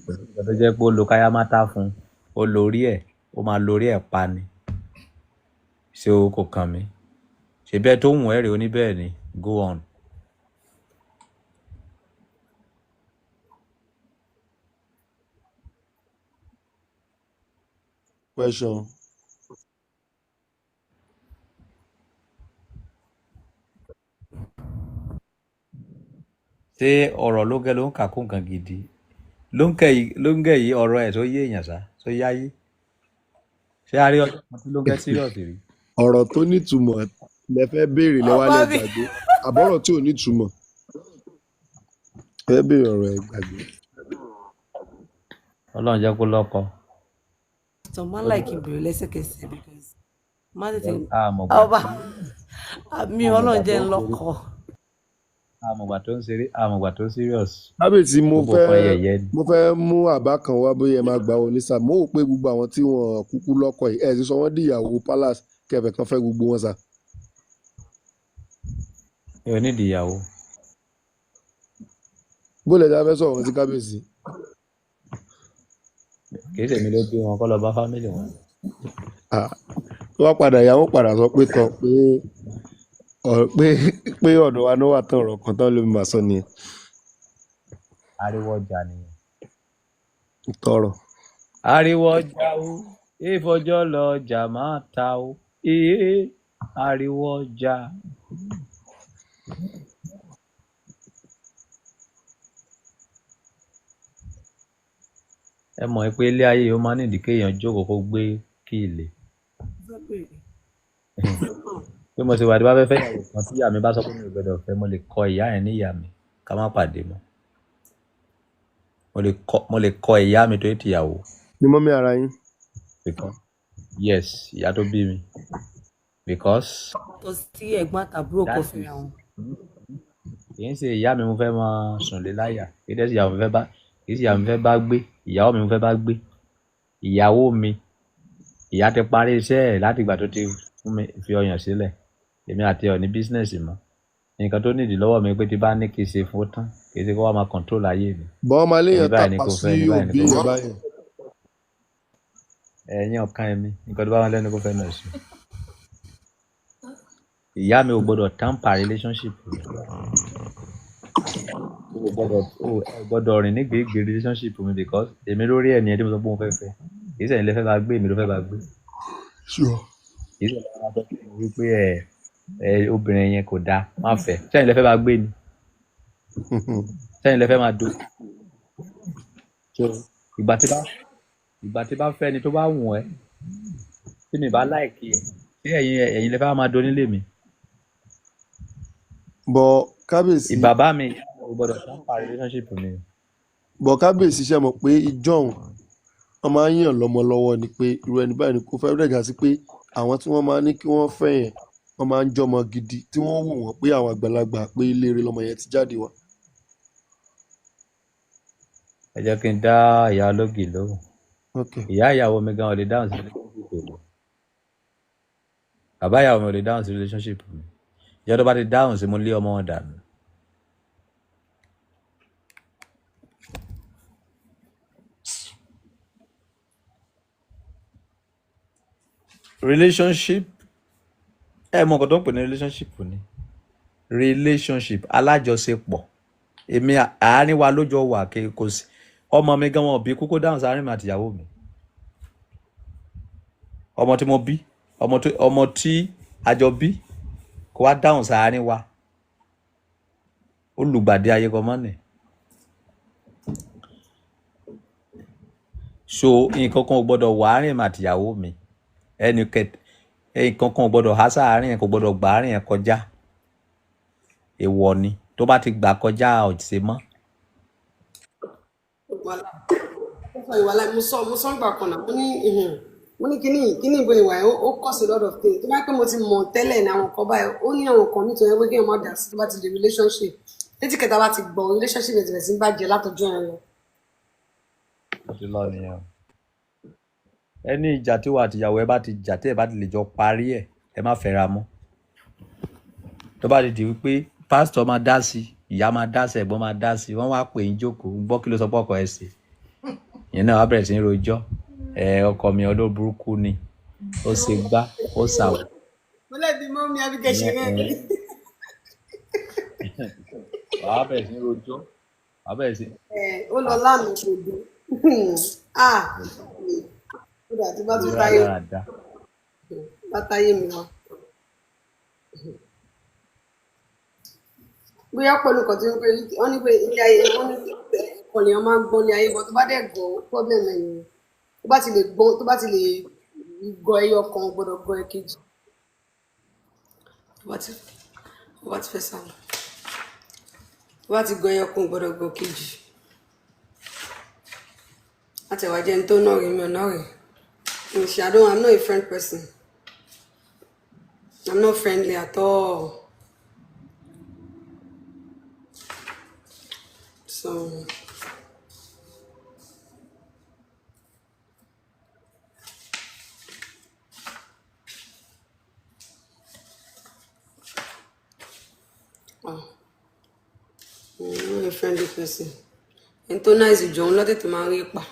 Kò sí nǹkan tó jẹ́ pé ó lo káyámátá fún un, ó lo orí ẹ̀, ó máa lo orí ẹ̀ pa ni. Ṣé o kò kàn mí? Ṣebí ẹ tó wùn ẹ́ rèé, ó ní bẹ́ẹ̀ ni, go on. Question. Ṣé ọ̀rọ̀ lóńgẹ́ ló ń kà kún nǹkan gidi? Lóńgẹ́ yìí ọ̀rọ̀ ẹ̀ tó yé èèyàn ṣá, tó yáyé. Ṣé a rí ọjọ́ kan tí Lóńgẹ́ serious rí? Ọ̀rọ̀ tó nítumọ̀ lẹ fẹ́ béèrè lẹ wá Ọba lẹ mi. gbàgbé. Àbọ̀rọ̀ tí ò nítumọ̀. Fẹ́ béèrè ọ̀rọ̀ ẹ gbàgbé. Ọlọ́run jẹ́ kó lọ́kọ. Sọ máa ń láì kí n bèrè lẹ́sẹ̀kẹsẹ̀ because má tètè Àmọ̀gbà ọba tí àmì àmọ̀gbà Ọlọ́run tó jẹ́ ń ń ṣeré, lọ́kọ. àmọ̀gbà tó ń ṣeré, àmọ̀gbà tó serious. Kábíyèsí, mo Gbogbo fẹ́ nǹkan yẹ̀yẹ́ ni. mo fẹ́ mú àbá kan wá, bóyá ẹ máa gbà wọlé sá. Mo rò pé gbogbo àwọn tí wọn kúkú lọ́kọ yìí, ẹ sì sọ wọ́n dìyàwó palace kẹfẹ́ kan fẹ́ gbogbo wọn sá. Mi ò nídìí ìyàwó. Bó lẹ ta fẹ́ sọ̀rọ̀ wọn sí kábíyèsí? Kì í ṣèmi ló bí wọn, kọ́ lọ bá fámìlì wọn. Ah, tó bá padà yà wọ́n padà sọ pé tán pé pé pé ọ̀dọ̀ wa náà wà tán, ọ̀rọ̀ kan tán ló máa sọ nìyẹn. Ariwo ọjà nìyẹn. Tọrọ. Ariwo ọjà o, ìfọjọ́ lọ ọjà máa ta o, ee ariwo ọjà. Ẹ mọ̀ pé ilé ayé yìí ó máa ń nídìí kéèyàn jókòó kó gbé kíìlì. Fẹ́ bèrè. Bí mo ṣe wà, tí bá fẹ́ fẹ́ ìyàwó kan tí ìyá mi bá sọ pé mi ò gbọdọ̀ fẹ́, mo lè kọ ìyá yẹn ní ìyá mi ká má pàdé mọ́. Mo lè kọ ìyá mi torí tìyàwó. Ni mọ́mí ara yín. Because yes, ìyá tó bí mi. Because Tọ́ sí ẹ̀gbọ́n àtàbúrò that kan is fẹ́ra wọn. kì í ṣe ìyá mi mo fẹ́ máa sùn lé láyà, kì í dẹ́ sí ìyá mi mo fẹ́ bá, kì í ṣe ìyá mi mo fẹ́ bá gbé, ìyàwó mi mo fẹ́ bá gbé. Ìyàwó mi, ìyá ti parí iṣẹ́ ẹ̀ láti ìgbà tó ti fún mi fi ọyàn sílẹ̀. Èmi àti ẹ̀ ò ní bísínẹ́sì mọ́. Nǹkan tó nídìí lọ́wọ́ mi pé tí bá ní kí n ṣe fún ó tán, kì í ṣe kó wá máa control ayé mi. Bọ́ ọmọ Ẹni aléyàn báyìí ni tàpá kò sí fẹ́, ẹni báyìí ni òbí kò èèyàn fẹ́. báyẹn. Ẹ̀yin ọ̀kan ẹ̀mí, nǹkan tó bá wọn lẹ́nu kó fẹ́ náà ṣe. Ìyá mi ò gbọdọ̀ tamper relationship mi. O ò gbọdọ̀ rìn ní gbèégbè relationship mi because èmi lórí ẹ̀ nìyẹn tí mo sọ pé mo fẹ́ fẹ́. Kì í ṣe ẹ̀yin lẹ fẹ́ bá gbé, èmi ló fẹ́ bá gbé. Sure. Kì í ṣe ẹ̀yin lẹ máa sọ fún mi wípé ẹ obìnrin yẹn kò dáa, má fẹ́. Ṣé ẹ̀yin lẹ fẹ́ bá gbé ni? Ṣé ẹ̀yin lẹ fẹ́ máa do? So ìgbà tí bá fẹ́ ni tó bá wùn ẹ́, tí mi bá láìkí ẹ̀, ṣé ẹ̀yin lẹ fẹ́ máa do nílé mi? Bọ̀ kábíyèsí. Ìbàbá mi ò gbọdọ̀ tamper relationship mi. Bọ̀ kábíyèsí, ṣe mọ̀ pé ìjọ́un wọ́n máa ń yàn lọ́mọ lọ́wọ́ ni pé irú ẹni báyìí ni kò fẹ́, ó dẹ̀ já sí pé Àwọn tí wọ́n máa ní kí wọ́n fẹ́ yẹn, wọ́n máa ń jọmọ gidi tí wọ́n wò wọ́n pé àwọn àgbàlagbà pé ilé rere lọmọ yẹn ti jáde wá. Ẹ jẹ́ kí n dá ìyá ológì lóhùn. Ok. Ìyá ìyàwó mi gan ò lè dáhùn sí relationship mi. Bàbá ìyàwó mi ò lè dáhùn sí relationship mi. Ìjọ tó bá ti dáhùn sí, mo lé ọmọ wọn dànù. Relationship, ẹ mọ nǹkan tó ń pè ní relationship ni. Relationship alájọṣepọ̀. Èmi àárín wa ló jọ wà kí kò sí. Ọmọ mi gan wọn ò bí kúkú dáhùn sáárín mi àtìyàwó mi. Ọmọ tí mo bí, ọmọ tí a jọ bí kó wá dáhùn sáárín wa. Olùgbàdì ayé kan mọ́ ni. So nǹkan kan ò gbọ́dọ̀ wà àárín mi àtìyàwó mi. Ẹnì kẹ nǹkan kan ò gbọ́dọ̀ há sáárín yẹn, kò gbọ́dọ̀ gbà àárín yẹn kọjá. Èèwọ̀ ni. Tó bá ti gbà kọjá, ò ṣe mọ́. Wàhálà. Ó sọ ìwà láì mo sọ ìgbà kan náà, mo ní mo ní kíní kíní ìbò ìwà ẹ̀ ó cause a lot of things. Tó bá pẹ́ mo ti mọ̀ tẹ́lẹ̀ ní àwọn kan báyìí, ó ní àwọn kan nítorí pé kéèyàn má dà sí tó bá ti di relationship. Létí kẹta bá ti gbọ́, relationship yẹn ti bẹ̀rẹ̀ sí ń bàjẹ́ látọjọ́ yẹn lọ. Ó ti lọ nìyẹn o. Ẹni ìjà tí wà àtìyàwó ẹ bá ti jà, tí ẹ bá ti lè jọ parí ẹ, ẹ má fẹ́ra mọ́. Tó bá ti di wípé pásítọ̀ máa dá sí, ìyá máa dá sí, ẹ̀gbọ́n máa dá sí, wọ́n wá pè ń jókòó, ń gbọ́ kí ló sọ pé ọkọ ẹ ṣe. Ìyẹn náà wá bẹ̀rẹ̀ sí ní rojọ́. Ẹ ọkọ mi olóburúkú ni, ó ṣe gbá, ó ṣàwọ̀. Mo lẹ́bi mọ́ mi Abíkẹ́ ṣe Ìyẹn rẹ́ ìyẹn wàá bẹ̀rẹ̀ sí ní rojọ́. Wàá bẹ̀rẹ̀ sí. Ẹ̀ ó lọ lánàá kò dé. Ah, ó dà tí bá tún Irú táyé rádaràda. bá táyé mi wá. Bóyá pẹ̀lú nǹkan tí wọ́n pé wọ́n ní pé ilé ayé, wọ́n ní pé ẹ̀kọ́ lèèyàn máa ń gbọ́n ní ayé bọ́, tó bá dẹ̀ gọ̀, problem ẹ̀ nìyẹn. Tó bá ti lè gbọ́n, tó bá ti lè gọ ẹyọ kan, ó gbọ́dọ̀ gọ ẹ̀kejì. Tó bá ti fẹ́ sálọ, tó bá ti gọ ẹyọ kan, ó gbọ́dọ̀ gọ kejì. Àtẹ̀wá jẹ́ ní tó náà rí mi ò náà rí mi ṣe. I don't I'm not a friend person. I'm not friendly at all. So oh, I'm not a friendly person. Ẹni tó nice jù òun lọ́tẹ̀tẹ̀ máa ń rí pa.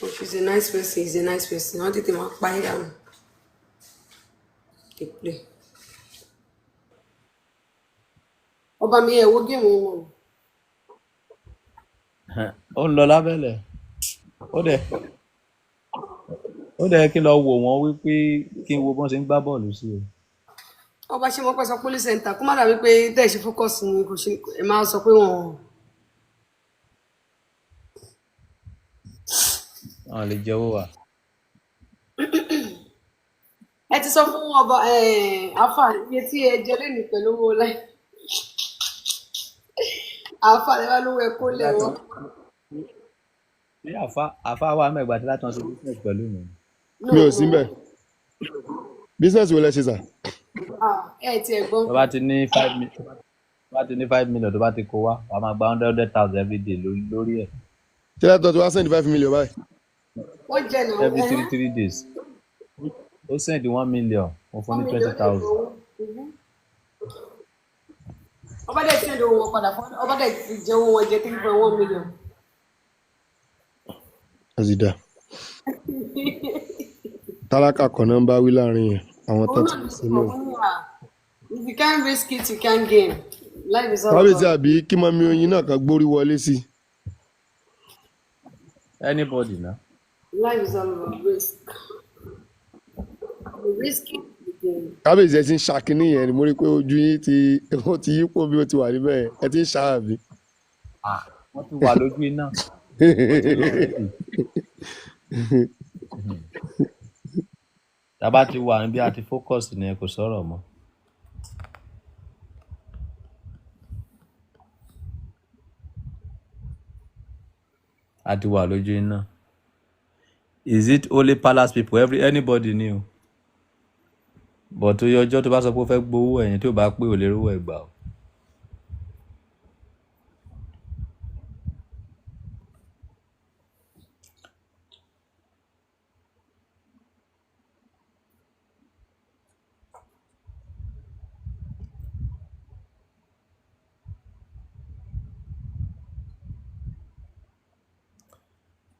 If he's a nice person, he's a nice person. Wọ́n tètè máa pa é dànù. Dey play. Ọba mi, ẹ̀ wo game yìí mọ̀. Ó ń lọ lábẹ́lẹ̀. Ó dẹ̀ kí n lọ wò wọ́n wípé kí n wo bọ́n ṣe ń gbá bọ́ọ̀lù sí o. Ọba ṣe mọ́ pẹ́ sọ police center kó má dàbí pé tẹ́ ẹ̀ ṣe focus ni kò ṣe ẹ máa sọ pé wọ́n. Wọn lè jẹ owó wa. Ẹ ti sọ fún ọba afa iye tí ẹ jẹ lẹ́nu pẹ̀lú owó láì. Afa ẹ bá lówó ẹ kó lẹ̀ wọ́n. Ṣé àfa wà mẹ́gbàá tí láti wọn ṣe business pẹ̀lú mi? No. Mi ò sí mbẹ̀. Business wo lẹ ṣe sà? Ah, ẹ ti ẹ̀ gbọ́n. Tó bá ti ní 5 million, tó bá ti kó wá, wàá máa gba hundred hundred thousand every day lórí ẹ̀. Ṣé látọ̀ tí wàá send 5 million báyìí? Ó jẹ náà. Every three three days. Ó send 1 million, mo fún ní One twenty million thousand. Ọba dẹ̀ send owó wọn padà fún ọba, dẹ̀ ti jẹ owó wọn jẹ 3.1 million. Ó ti dà. Tálákà kan náà ń bá wí láàrin yẹn, àwọn tán Òun ti náà ló sí sọ náà. fún wa, if you can't risk it, you can't gain. Life is all Kábíyèsí, about. àbí kí mọ́mí oyin náà kan gbórí wọlé sí i. Anybody na. Life is all about risk. You risk it, you gain. Kábíyèsí, ẹ ti ń ṣàkíní yẹn ni mo rí i pé ojú yín ti ó ti yípo bí ó ti wà níbẹ̀ yẹn. Ẹ ti ń ṣàbí. Ah, wọ́n ti wà lójú iná. Wọ́n ti lọ already. Tá a bá ti wà níbi àti focus ni kò sọ̀rọ̀ mọ́. A ti wà lójú iná. Is it only palace people? Every anybody ni o. But tó yẹ ọjọ́ tó bá sọ pé ó fẹ́ gbowó ẹ̀yìn tó bá pé ò lè rówó ẹ̀ gbà o.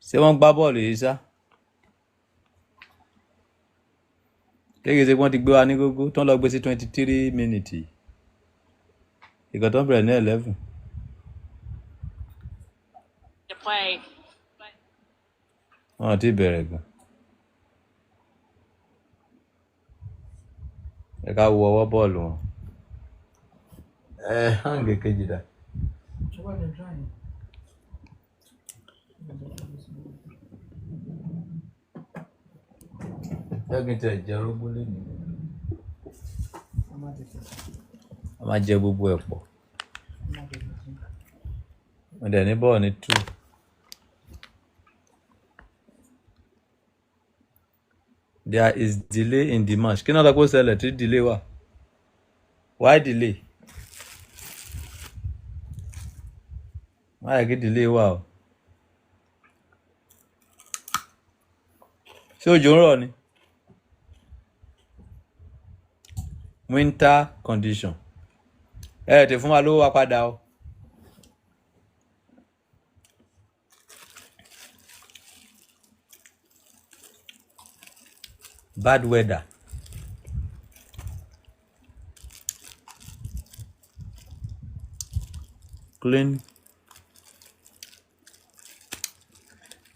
Ṣé wọ́n gbá bọ́ọ̀lù yìí ṣá? Kéèké ṣe pé wọ́n ti gbé wa ní gógó tó ń lọ gbé sí 23 minutes. Ìgbà tó ń bẹ̀rẹ̀ ní 11. Wọn ò tí ì bẹ̀rẹ̀ gan. Ẹ ká wo ọwọ́ bọ́ọ̀lù wọn. Ẹ hàn kejì dà. Jẹ́ kí n tiẹ̀ jẹ orógbó lénìí. A máa jẹ gbogbo ẹ̀ pọ̀. Mo dẹ̀ ní bọ́ọ̀ ní 2. There is delay in the match. Kí náà sọ pé ó ṣẹlẹ̀ tí delay wà? Why delay? Má yẹ kí delay wà o. Ṣé òjò ń rọ̀ ni? Winter condition. Ẹ tè fún wa lówó wa padà o. Bad weather. Clean.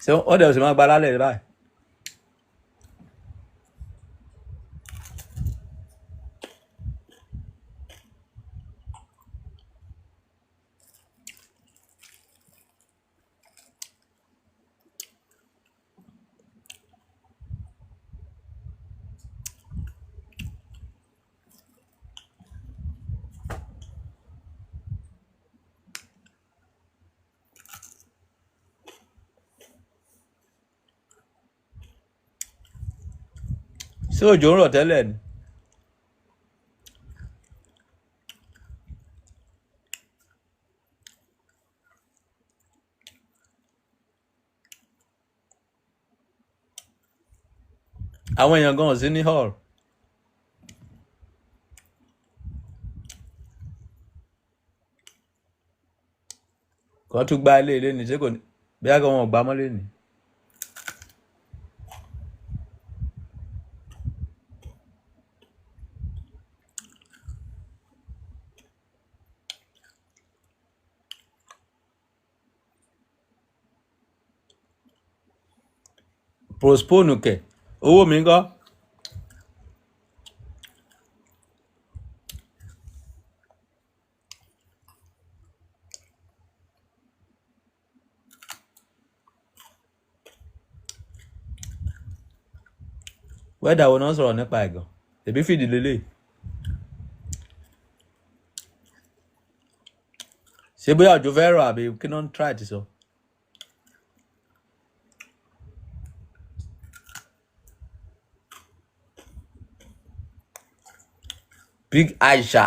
Ṣé ó dẹ̀ sì máa gba lálẹ́ báyìí? Ṣé òjò ń rọ̀ tẹ́lẹ̀ ni? Àwọn èèyàn gan ò sí ní hall. Kàn tún gba ilé ilé ni ṣé kò ní bí a kò wọn ò gbá mọ́lé ni. Postpone kẹ̀ owó mi ńkọ́? Wẹ́dà wo náà sọ̀rọ̀ nípa ẹ̀ gan? Èbí fìdí lélẹ̀. Ṣé bóyá òjò fẹ́ rọ̀ àbí kí náà ń try ti sọ? Big Aisha,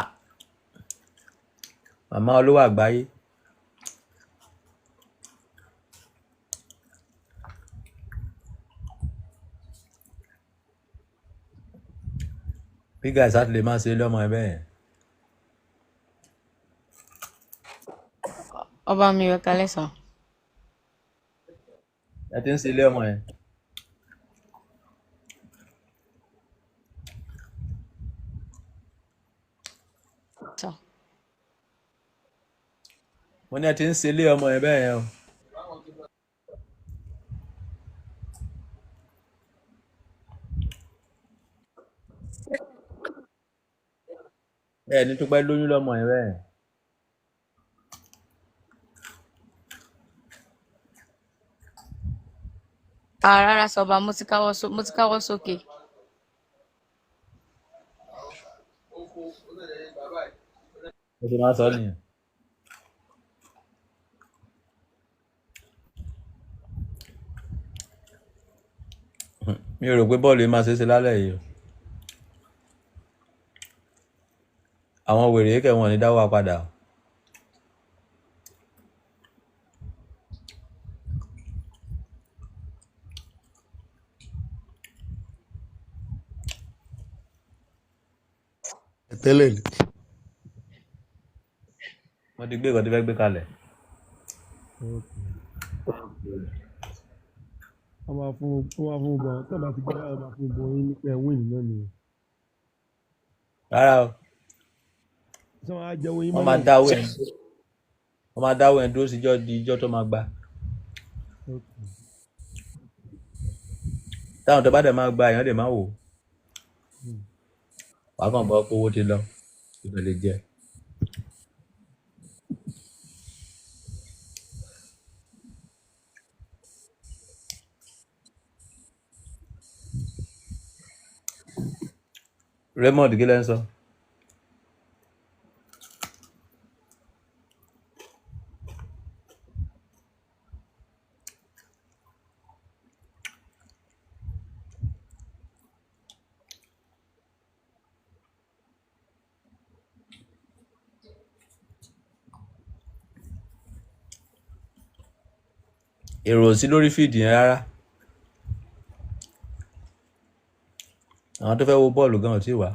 màmá olówó àgbáyé. Big Aisha ti lè máa ṣe ilé ọmọ ẹ bẹ́ẹ̀ yẹn. Ọba mi ẹ kalẹ́ sàn. Ẹ ti ń ṣe ilé ọmọ yẹn. Sàn. Mo ní ẹ ti ń ṣe ilé ọmọ yẹn bẹ́ẹ̀ yẹn o. Ẹ ní tó pẹ́ lóyún lọ́mọ yẹn bẹ́ẹ̀ yẹn. Ah, rárá sọba, mo ti káwọ́ sókè. Bó ṣe máa ń sọ nìyẹn. Mi ò rò pé bọ́ọ̀lù yìí máa ṣeé ṣe lálẹ́ yìí o. Àwọn wèrè yìí kẹ̀ wọ́n ní dáwọ́ wa padà o. Tẹ́lẹ̀ ni. Wọ́n ti gbé ìkọ́ tó fẹ́ gbé kalẹ̀. Wọ́n máa fún bọ̀ tó bá ti gbé, wọ́n máa fún bọ̀ yín nípa ẹ̀wọ̀n ìlú náà nìyẹn. Rárá o. Ṣé wọ́n á jẹ́ owó yín Wọ́n máa mọ́lẹ̀? dáwọ́ ẹ̀, wọ́n máa dáwọ́ ẹ̀ dúró síjọ́ di ijọ́ tó máa gbà. Táwọn tó bá dẹ̀ máa gba, èèyàn dẹ̀ máa wò ó. Wàá kàn gbọ́ pé owó ti lọ, ìbẹ̀ lè jẹ. Raymond, kí lẹ́ ń sọ? Èrò ò sí lórí fíìdì yẹn rárá. Àwọn tó fẹ́ wo bọ́ọ̀lù gan ò tí ì wá.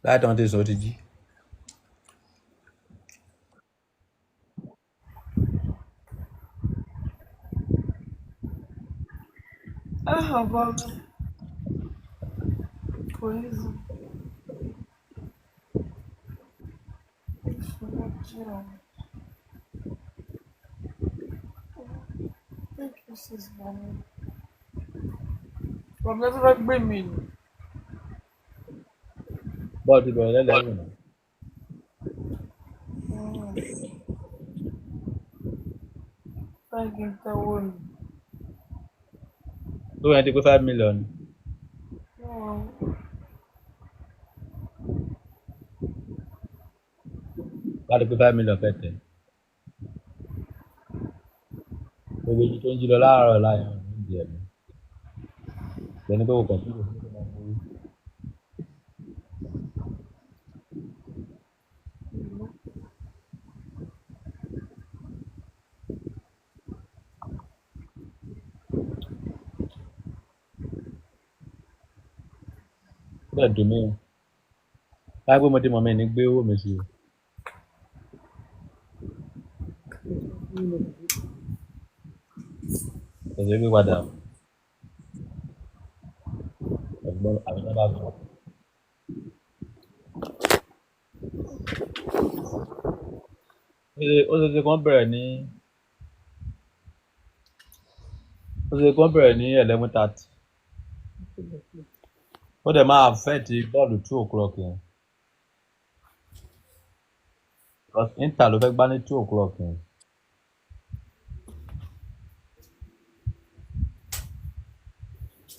Láì tán ti sùn, ó ti jí. Ah, ọba mi kò easy. Ìfowó jìnnà. Thank you, sis mami. Bàbá tó fẹ́ gbé mi ni. Bọ́ọ̀lù ti bẹ̀rẹ̀ lẹ́lẹ́rù náà. Fẹ́ kí n tẹ́wọ́ ni. Tó yẹn ti pé 5 million. Bá ti pé 5 million fẹ́ tẹ̀. Gbogbo ibi tó ń jí lọ láàárọ̀ láyọ̀ ní ìdí ẹ̀mí. Lẹ́ni pé kò kàn sí ìlú tó máa ń borí. Bẹ́ẹ̀ dùn mí o. Báyìí pé mo ti mọ̀, mi ní gbé owó mi sí o. Kò sí gbé padà o. Ẹ̀gbọ́n àbí tó bá sọ. Ó ṣe ṣe kán bẹ̀rẹ̀ ní ó ṣe kán bẹ̀rẹ̀ ní 11:30. Ó dẹ̀ máa affect bọ́ọ̀lù 2 o'clock yẹn. Because Inter ló fẹ́ gbá ní 2 o'clock yẹn.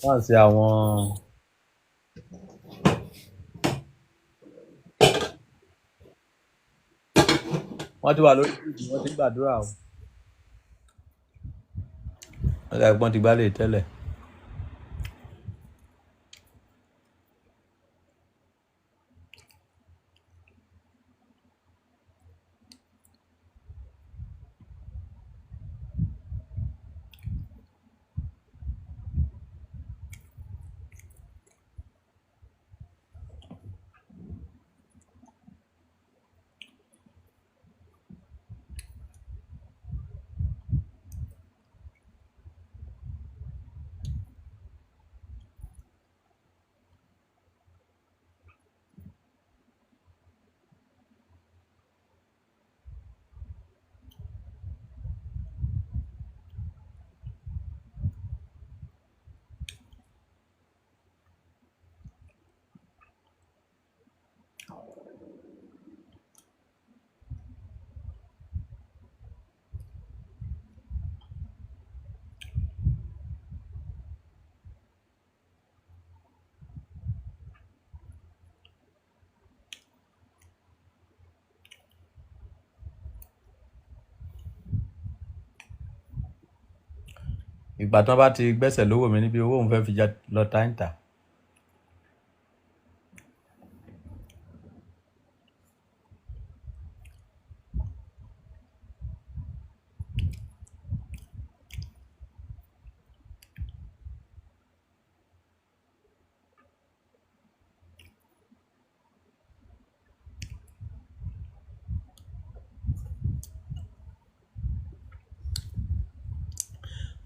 Wọ́n ṣe àwọn wọ́n ti wà lórí fíìdì, wọ́n ti ń gbàdúrà o. Wọ́n ti àgbọn ti gbálẹ̀ tẹ́lẹ̀. Ìgbà tí wọ́n bá ti gbẹ́sẹ̀ lówó mi níbi owó òun fẹ́ fi lọ táǹtà.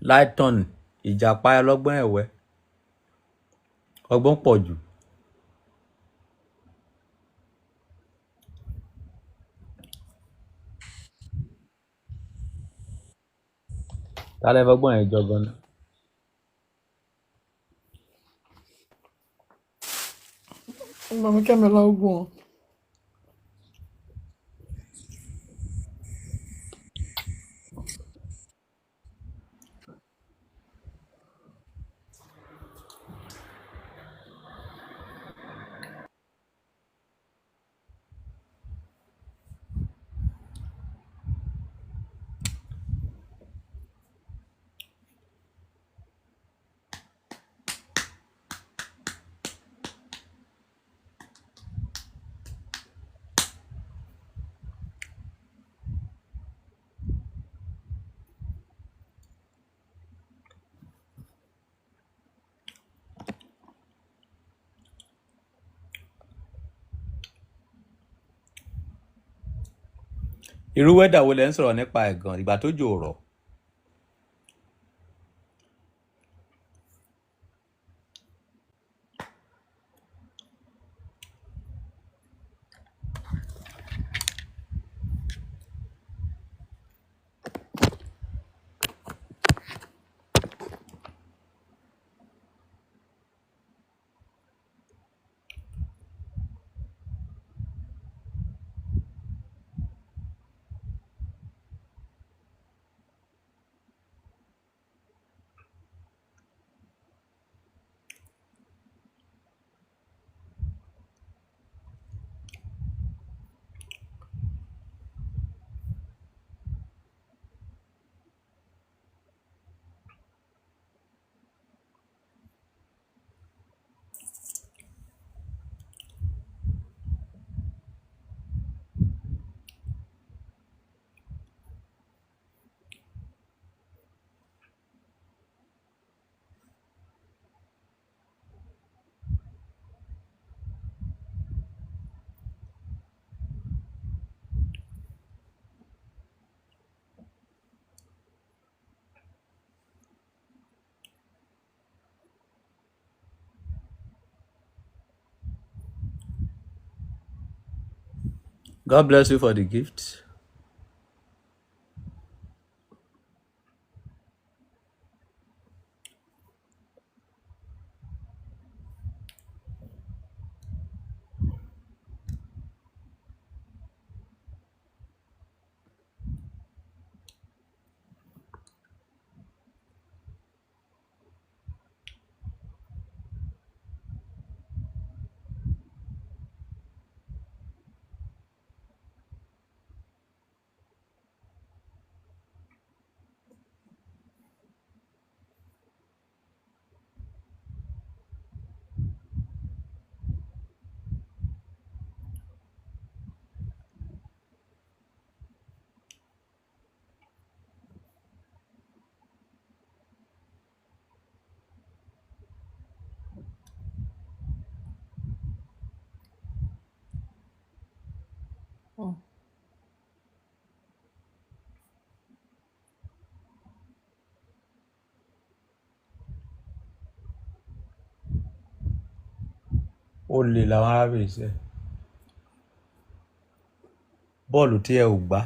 Lighton ìjàpá ọlọ́gbọ́n ẹ̀wẹ́, ọgbọ́n pọ̀ jù. Ta lẹ fọgbọ́n yẹn jọ gan-an? Màmí Kẹ́mi Ọláògùn o. Irú wẹ́dà wo lẹ ń sọ̀rọ̀ nípa ẹ̀ gan? Ìgbà tó jò rọ̀. God bless you for the gift. Ó lè làwọn arábìnrin ṣe. Bọ́ọ̀lù tí ẹ ò gbá,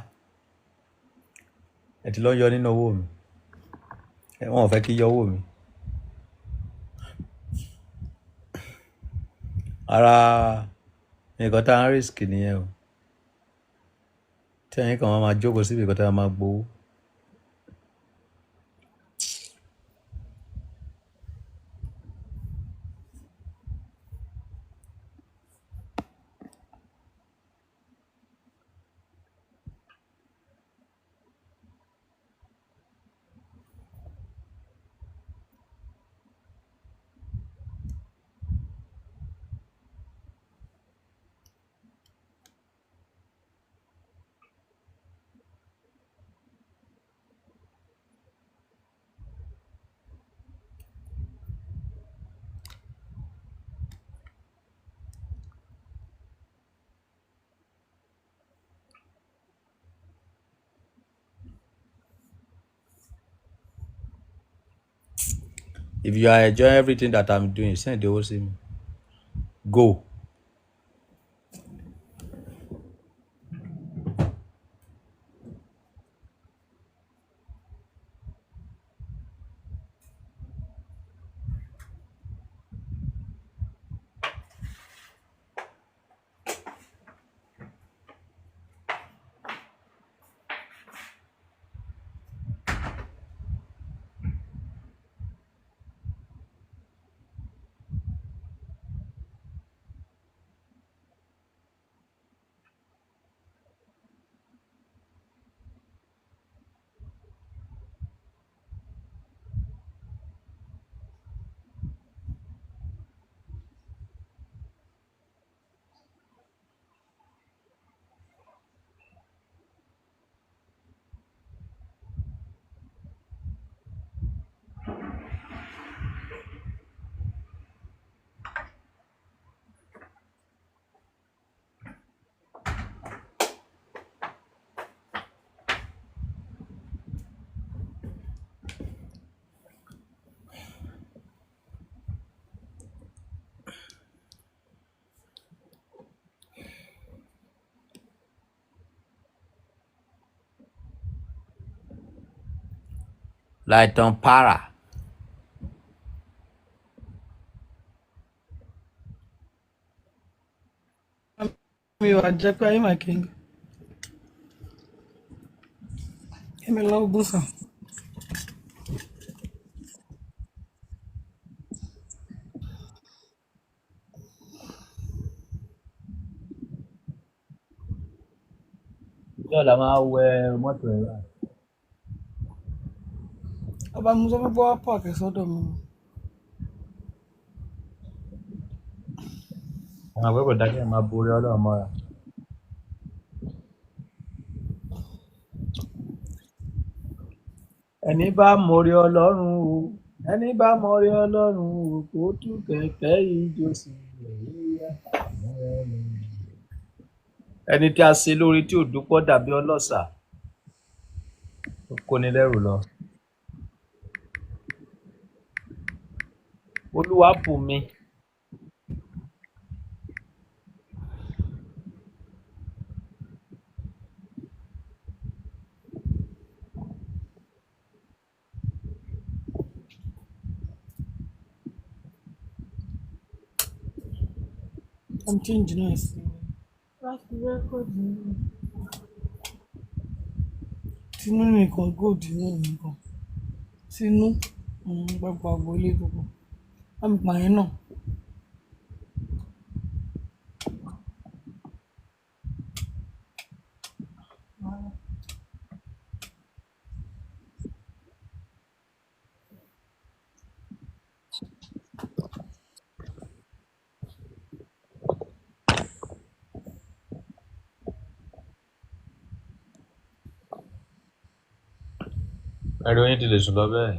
ẹ ti lọ yọ nínú owó mi. Wọn ò fẹ́ kí yọ owó mi. Ara nǹkan tá à ń risk nìyẹn o. Tí ẹ̀yin kan máa jókòó síbi nǹkan tá a máa gbowó. If you are enjoying everything that I'm doing, send owó sí mi. Go. Lighton para. Mi ò àjẹ́ pé ayé my king. Èmi lọ gùn sàn. Yóò la máa wẹ mọ́tò ẹ̀ báyìí. Ọba mo sọ fún bọ́ pààkì sọ́dọ̀ mi. Àwọn àgbẹ̀kọ̀ dákẹ́ ẹ̀ máa borí ọlọ́run mọ́ra. Ẹni bá mórí ọlọ́run o, ẹni bá mórí ọlọ́run o, kó tú kẹ̀kẹ́ ijó sí ilẹ̀. Ẹni tí a ṣe lórí tí ò dúpọ́ dàbí ọlọ́ṣà tó kóni lẹ́rù lọ. Olúwa bù mí. I'm changing náà sí. Láti rẹ́kọ̀dì náà. Tinú nìkan gold náà nìkan. Tinú gbogbo àgbo ilé gbogbo. Bá mi pa yẹn náà. Ẹ̀rọ yín ti lè sùn lọ bẹ́ẹ̀.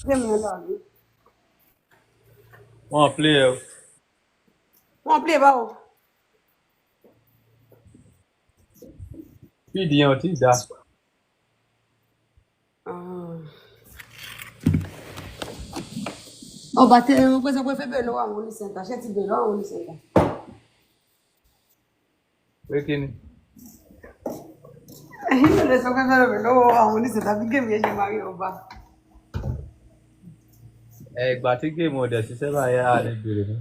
Game yẹn lọ àbí? Wọn ò play ẹ o. Wọ́n play báwo? Feed yẹn ò tí ì dáa. Ọba tẹ ẹ pé sọ pé fẹ́ bẹ̀rẹ̀ lọ́wọ́ àwọn oníṣẹ́ńtà, ṣé ti bẹ̀rẹ̀ lọ́wọ́ àwọn oníṣẹ́ńtà? Pé kí ni? Ẹ̀yin náà lè sọ pé fẹ́ bẹ̀rẹ̀ lọ́wọ́ àwọn oníṣẹ́ńtà bí géèmù yẹn ṣe máa rí ọba. Ẹ ìgbà tí géèmù ò dẹ̀ ṣiṣẹ́ báyìí á lè bèrè mọ́.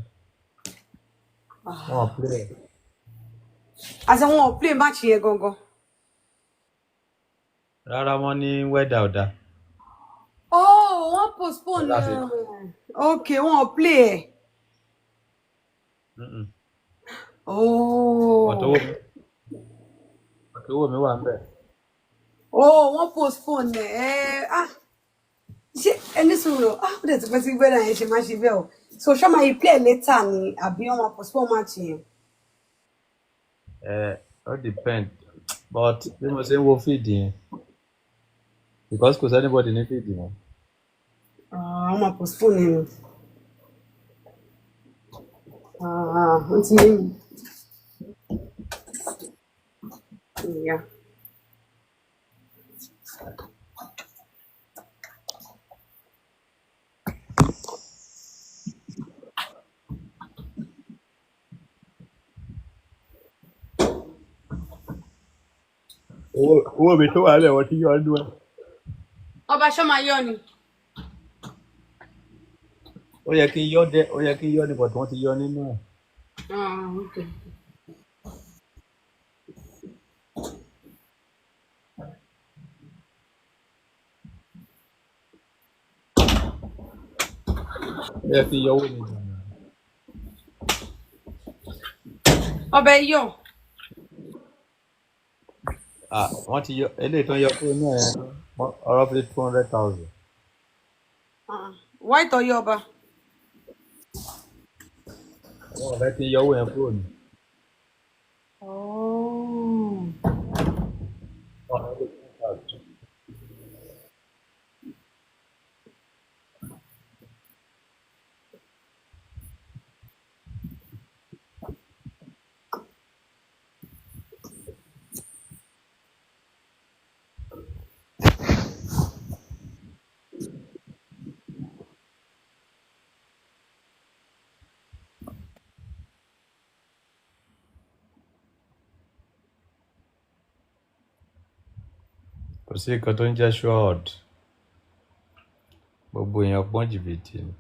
Wọn ò play ẹ. Àti wọn ò play match yẹn gangan. Rárá, wọ́n ní wẹ́dà ò dáa. Oh, wọ́n postpone. That's it. Okay, wọn ò play ẹ̀. Mm-mm. Oh. Ọ̀tọ̀ owó mi wà ń bẹ̀. Oh, wọ́n postpone ẹ̀. Ẹ́ ah, ṣé ẹni sọ̀rọ̀ ah, ó dẹ̀ ti pẹ́ sí gbẹ́dà yẹn ṣe máa ṣe bẹ́ẹ̀ o. So ṣé máa yí play later ni àbí wọ́n máa postpone match yẹn? Ẹ ó depend, but bí mo ṣe ń wo feed yẹn, because kò sí anybody ní feed mọ́. Ah, wọ́n máa postpone ẹ̀ ni. Ah, ó ti yé mi. Yeah. Owó mi tó wà lẹ̀ wọ́n ti yọ ọdún ẹ̀. Ọba ṣọ́ máa yọ ni. Ó yẹ kí n yọ dẹ, ó yẹ kí n yọ ni, but wọ́n ti yọ nínú ẹ̀. Ah, okay. Ó yẹ kí n yọ owó mi dànù. Ọbẹ̀ yọ̀. Ah, wọ́n ti yọ eléyìí tó ń yọ kúrò náà yẹn roughly 200,000. Ah, white ọyọ ọba. Wọ́n ò fẹ́ kí n yọ owó yẹn kúrò ní. Oh. Kò sí nǹkan tó ń jẹ́ sure, gbogbo èèyàn pọ́n jìbìtì ni.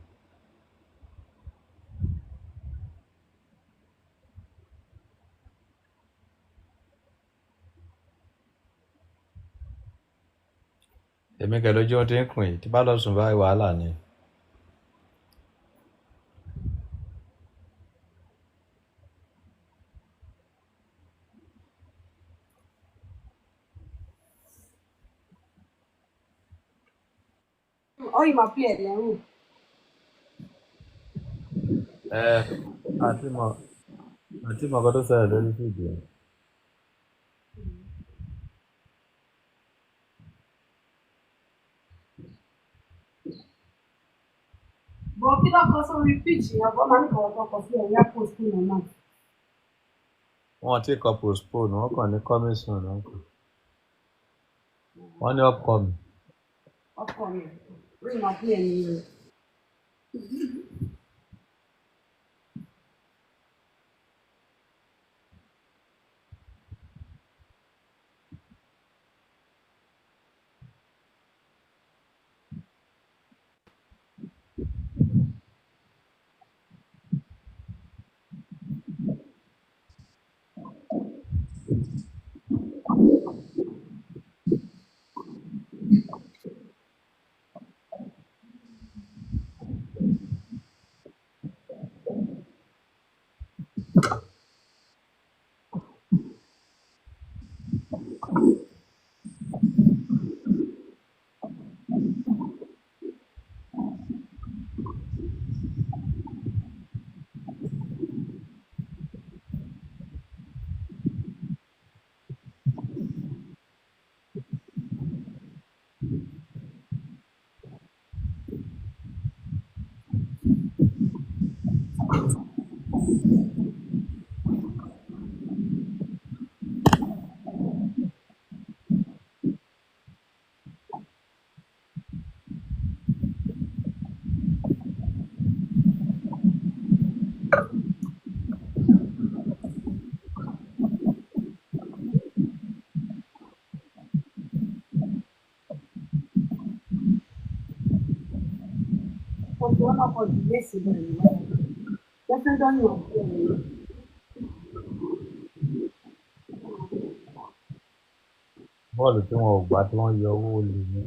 Èmi kẹ̀ lójú ohun tí ń kùn yìí, tí bá lọ sùn báyìí wàhálà ni. Ọ yìí máa play ẹ̀ lẹ́rù. Ẹ àti mọ àti mọ nǹkan tó ṣẹlẹ̀ lórí fídíò yẹn. Bọ̀ kí ló kọ sórí pitch yẹn, bọ́ máa ní kọ̀wé tó kọ sí ẹ̀yà postpone ẹ̀ náà. Wọn ti kọ postpone, wọn kàn ní coming soon náà kọ. Wọn ní upcoming. Ọkọ mi, ó yìí máa play ẹ̀ nìyẹn. Ọ̀pọ̀ wọn máa kọ dìlé síbẹ̀ ni wọ́n. Lẹ́sẹ̀dọ́nì ọ̀pọ̀ ni. Bọ́ọ̀lù tí wọn ò gbà tí wọ́n yọ owó olè ní.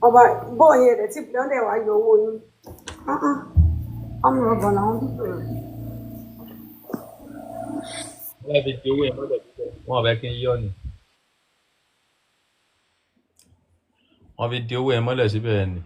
Ọba bọ́ọ̀ yẹn rẹ̀ tí pìlọ́ndẹ̀ wá yọ owó yín. Ọmọ ọba làwọn dúpọ̀ rẹ̀. Wọ́n fi di owó yẹn mọ́lẹ̀ síbẹ̀. Wọ́n ò fẹ́ kí n yọ ni. Wọ́n fi di owó yẹn mọ́lẹ̀ síbẹ̀ ni.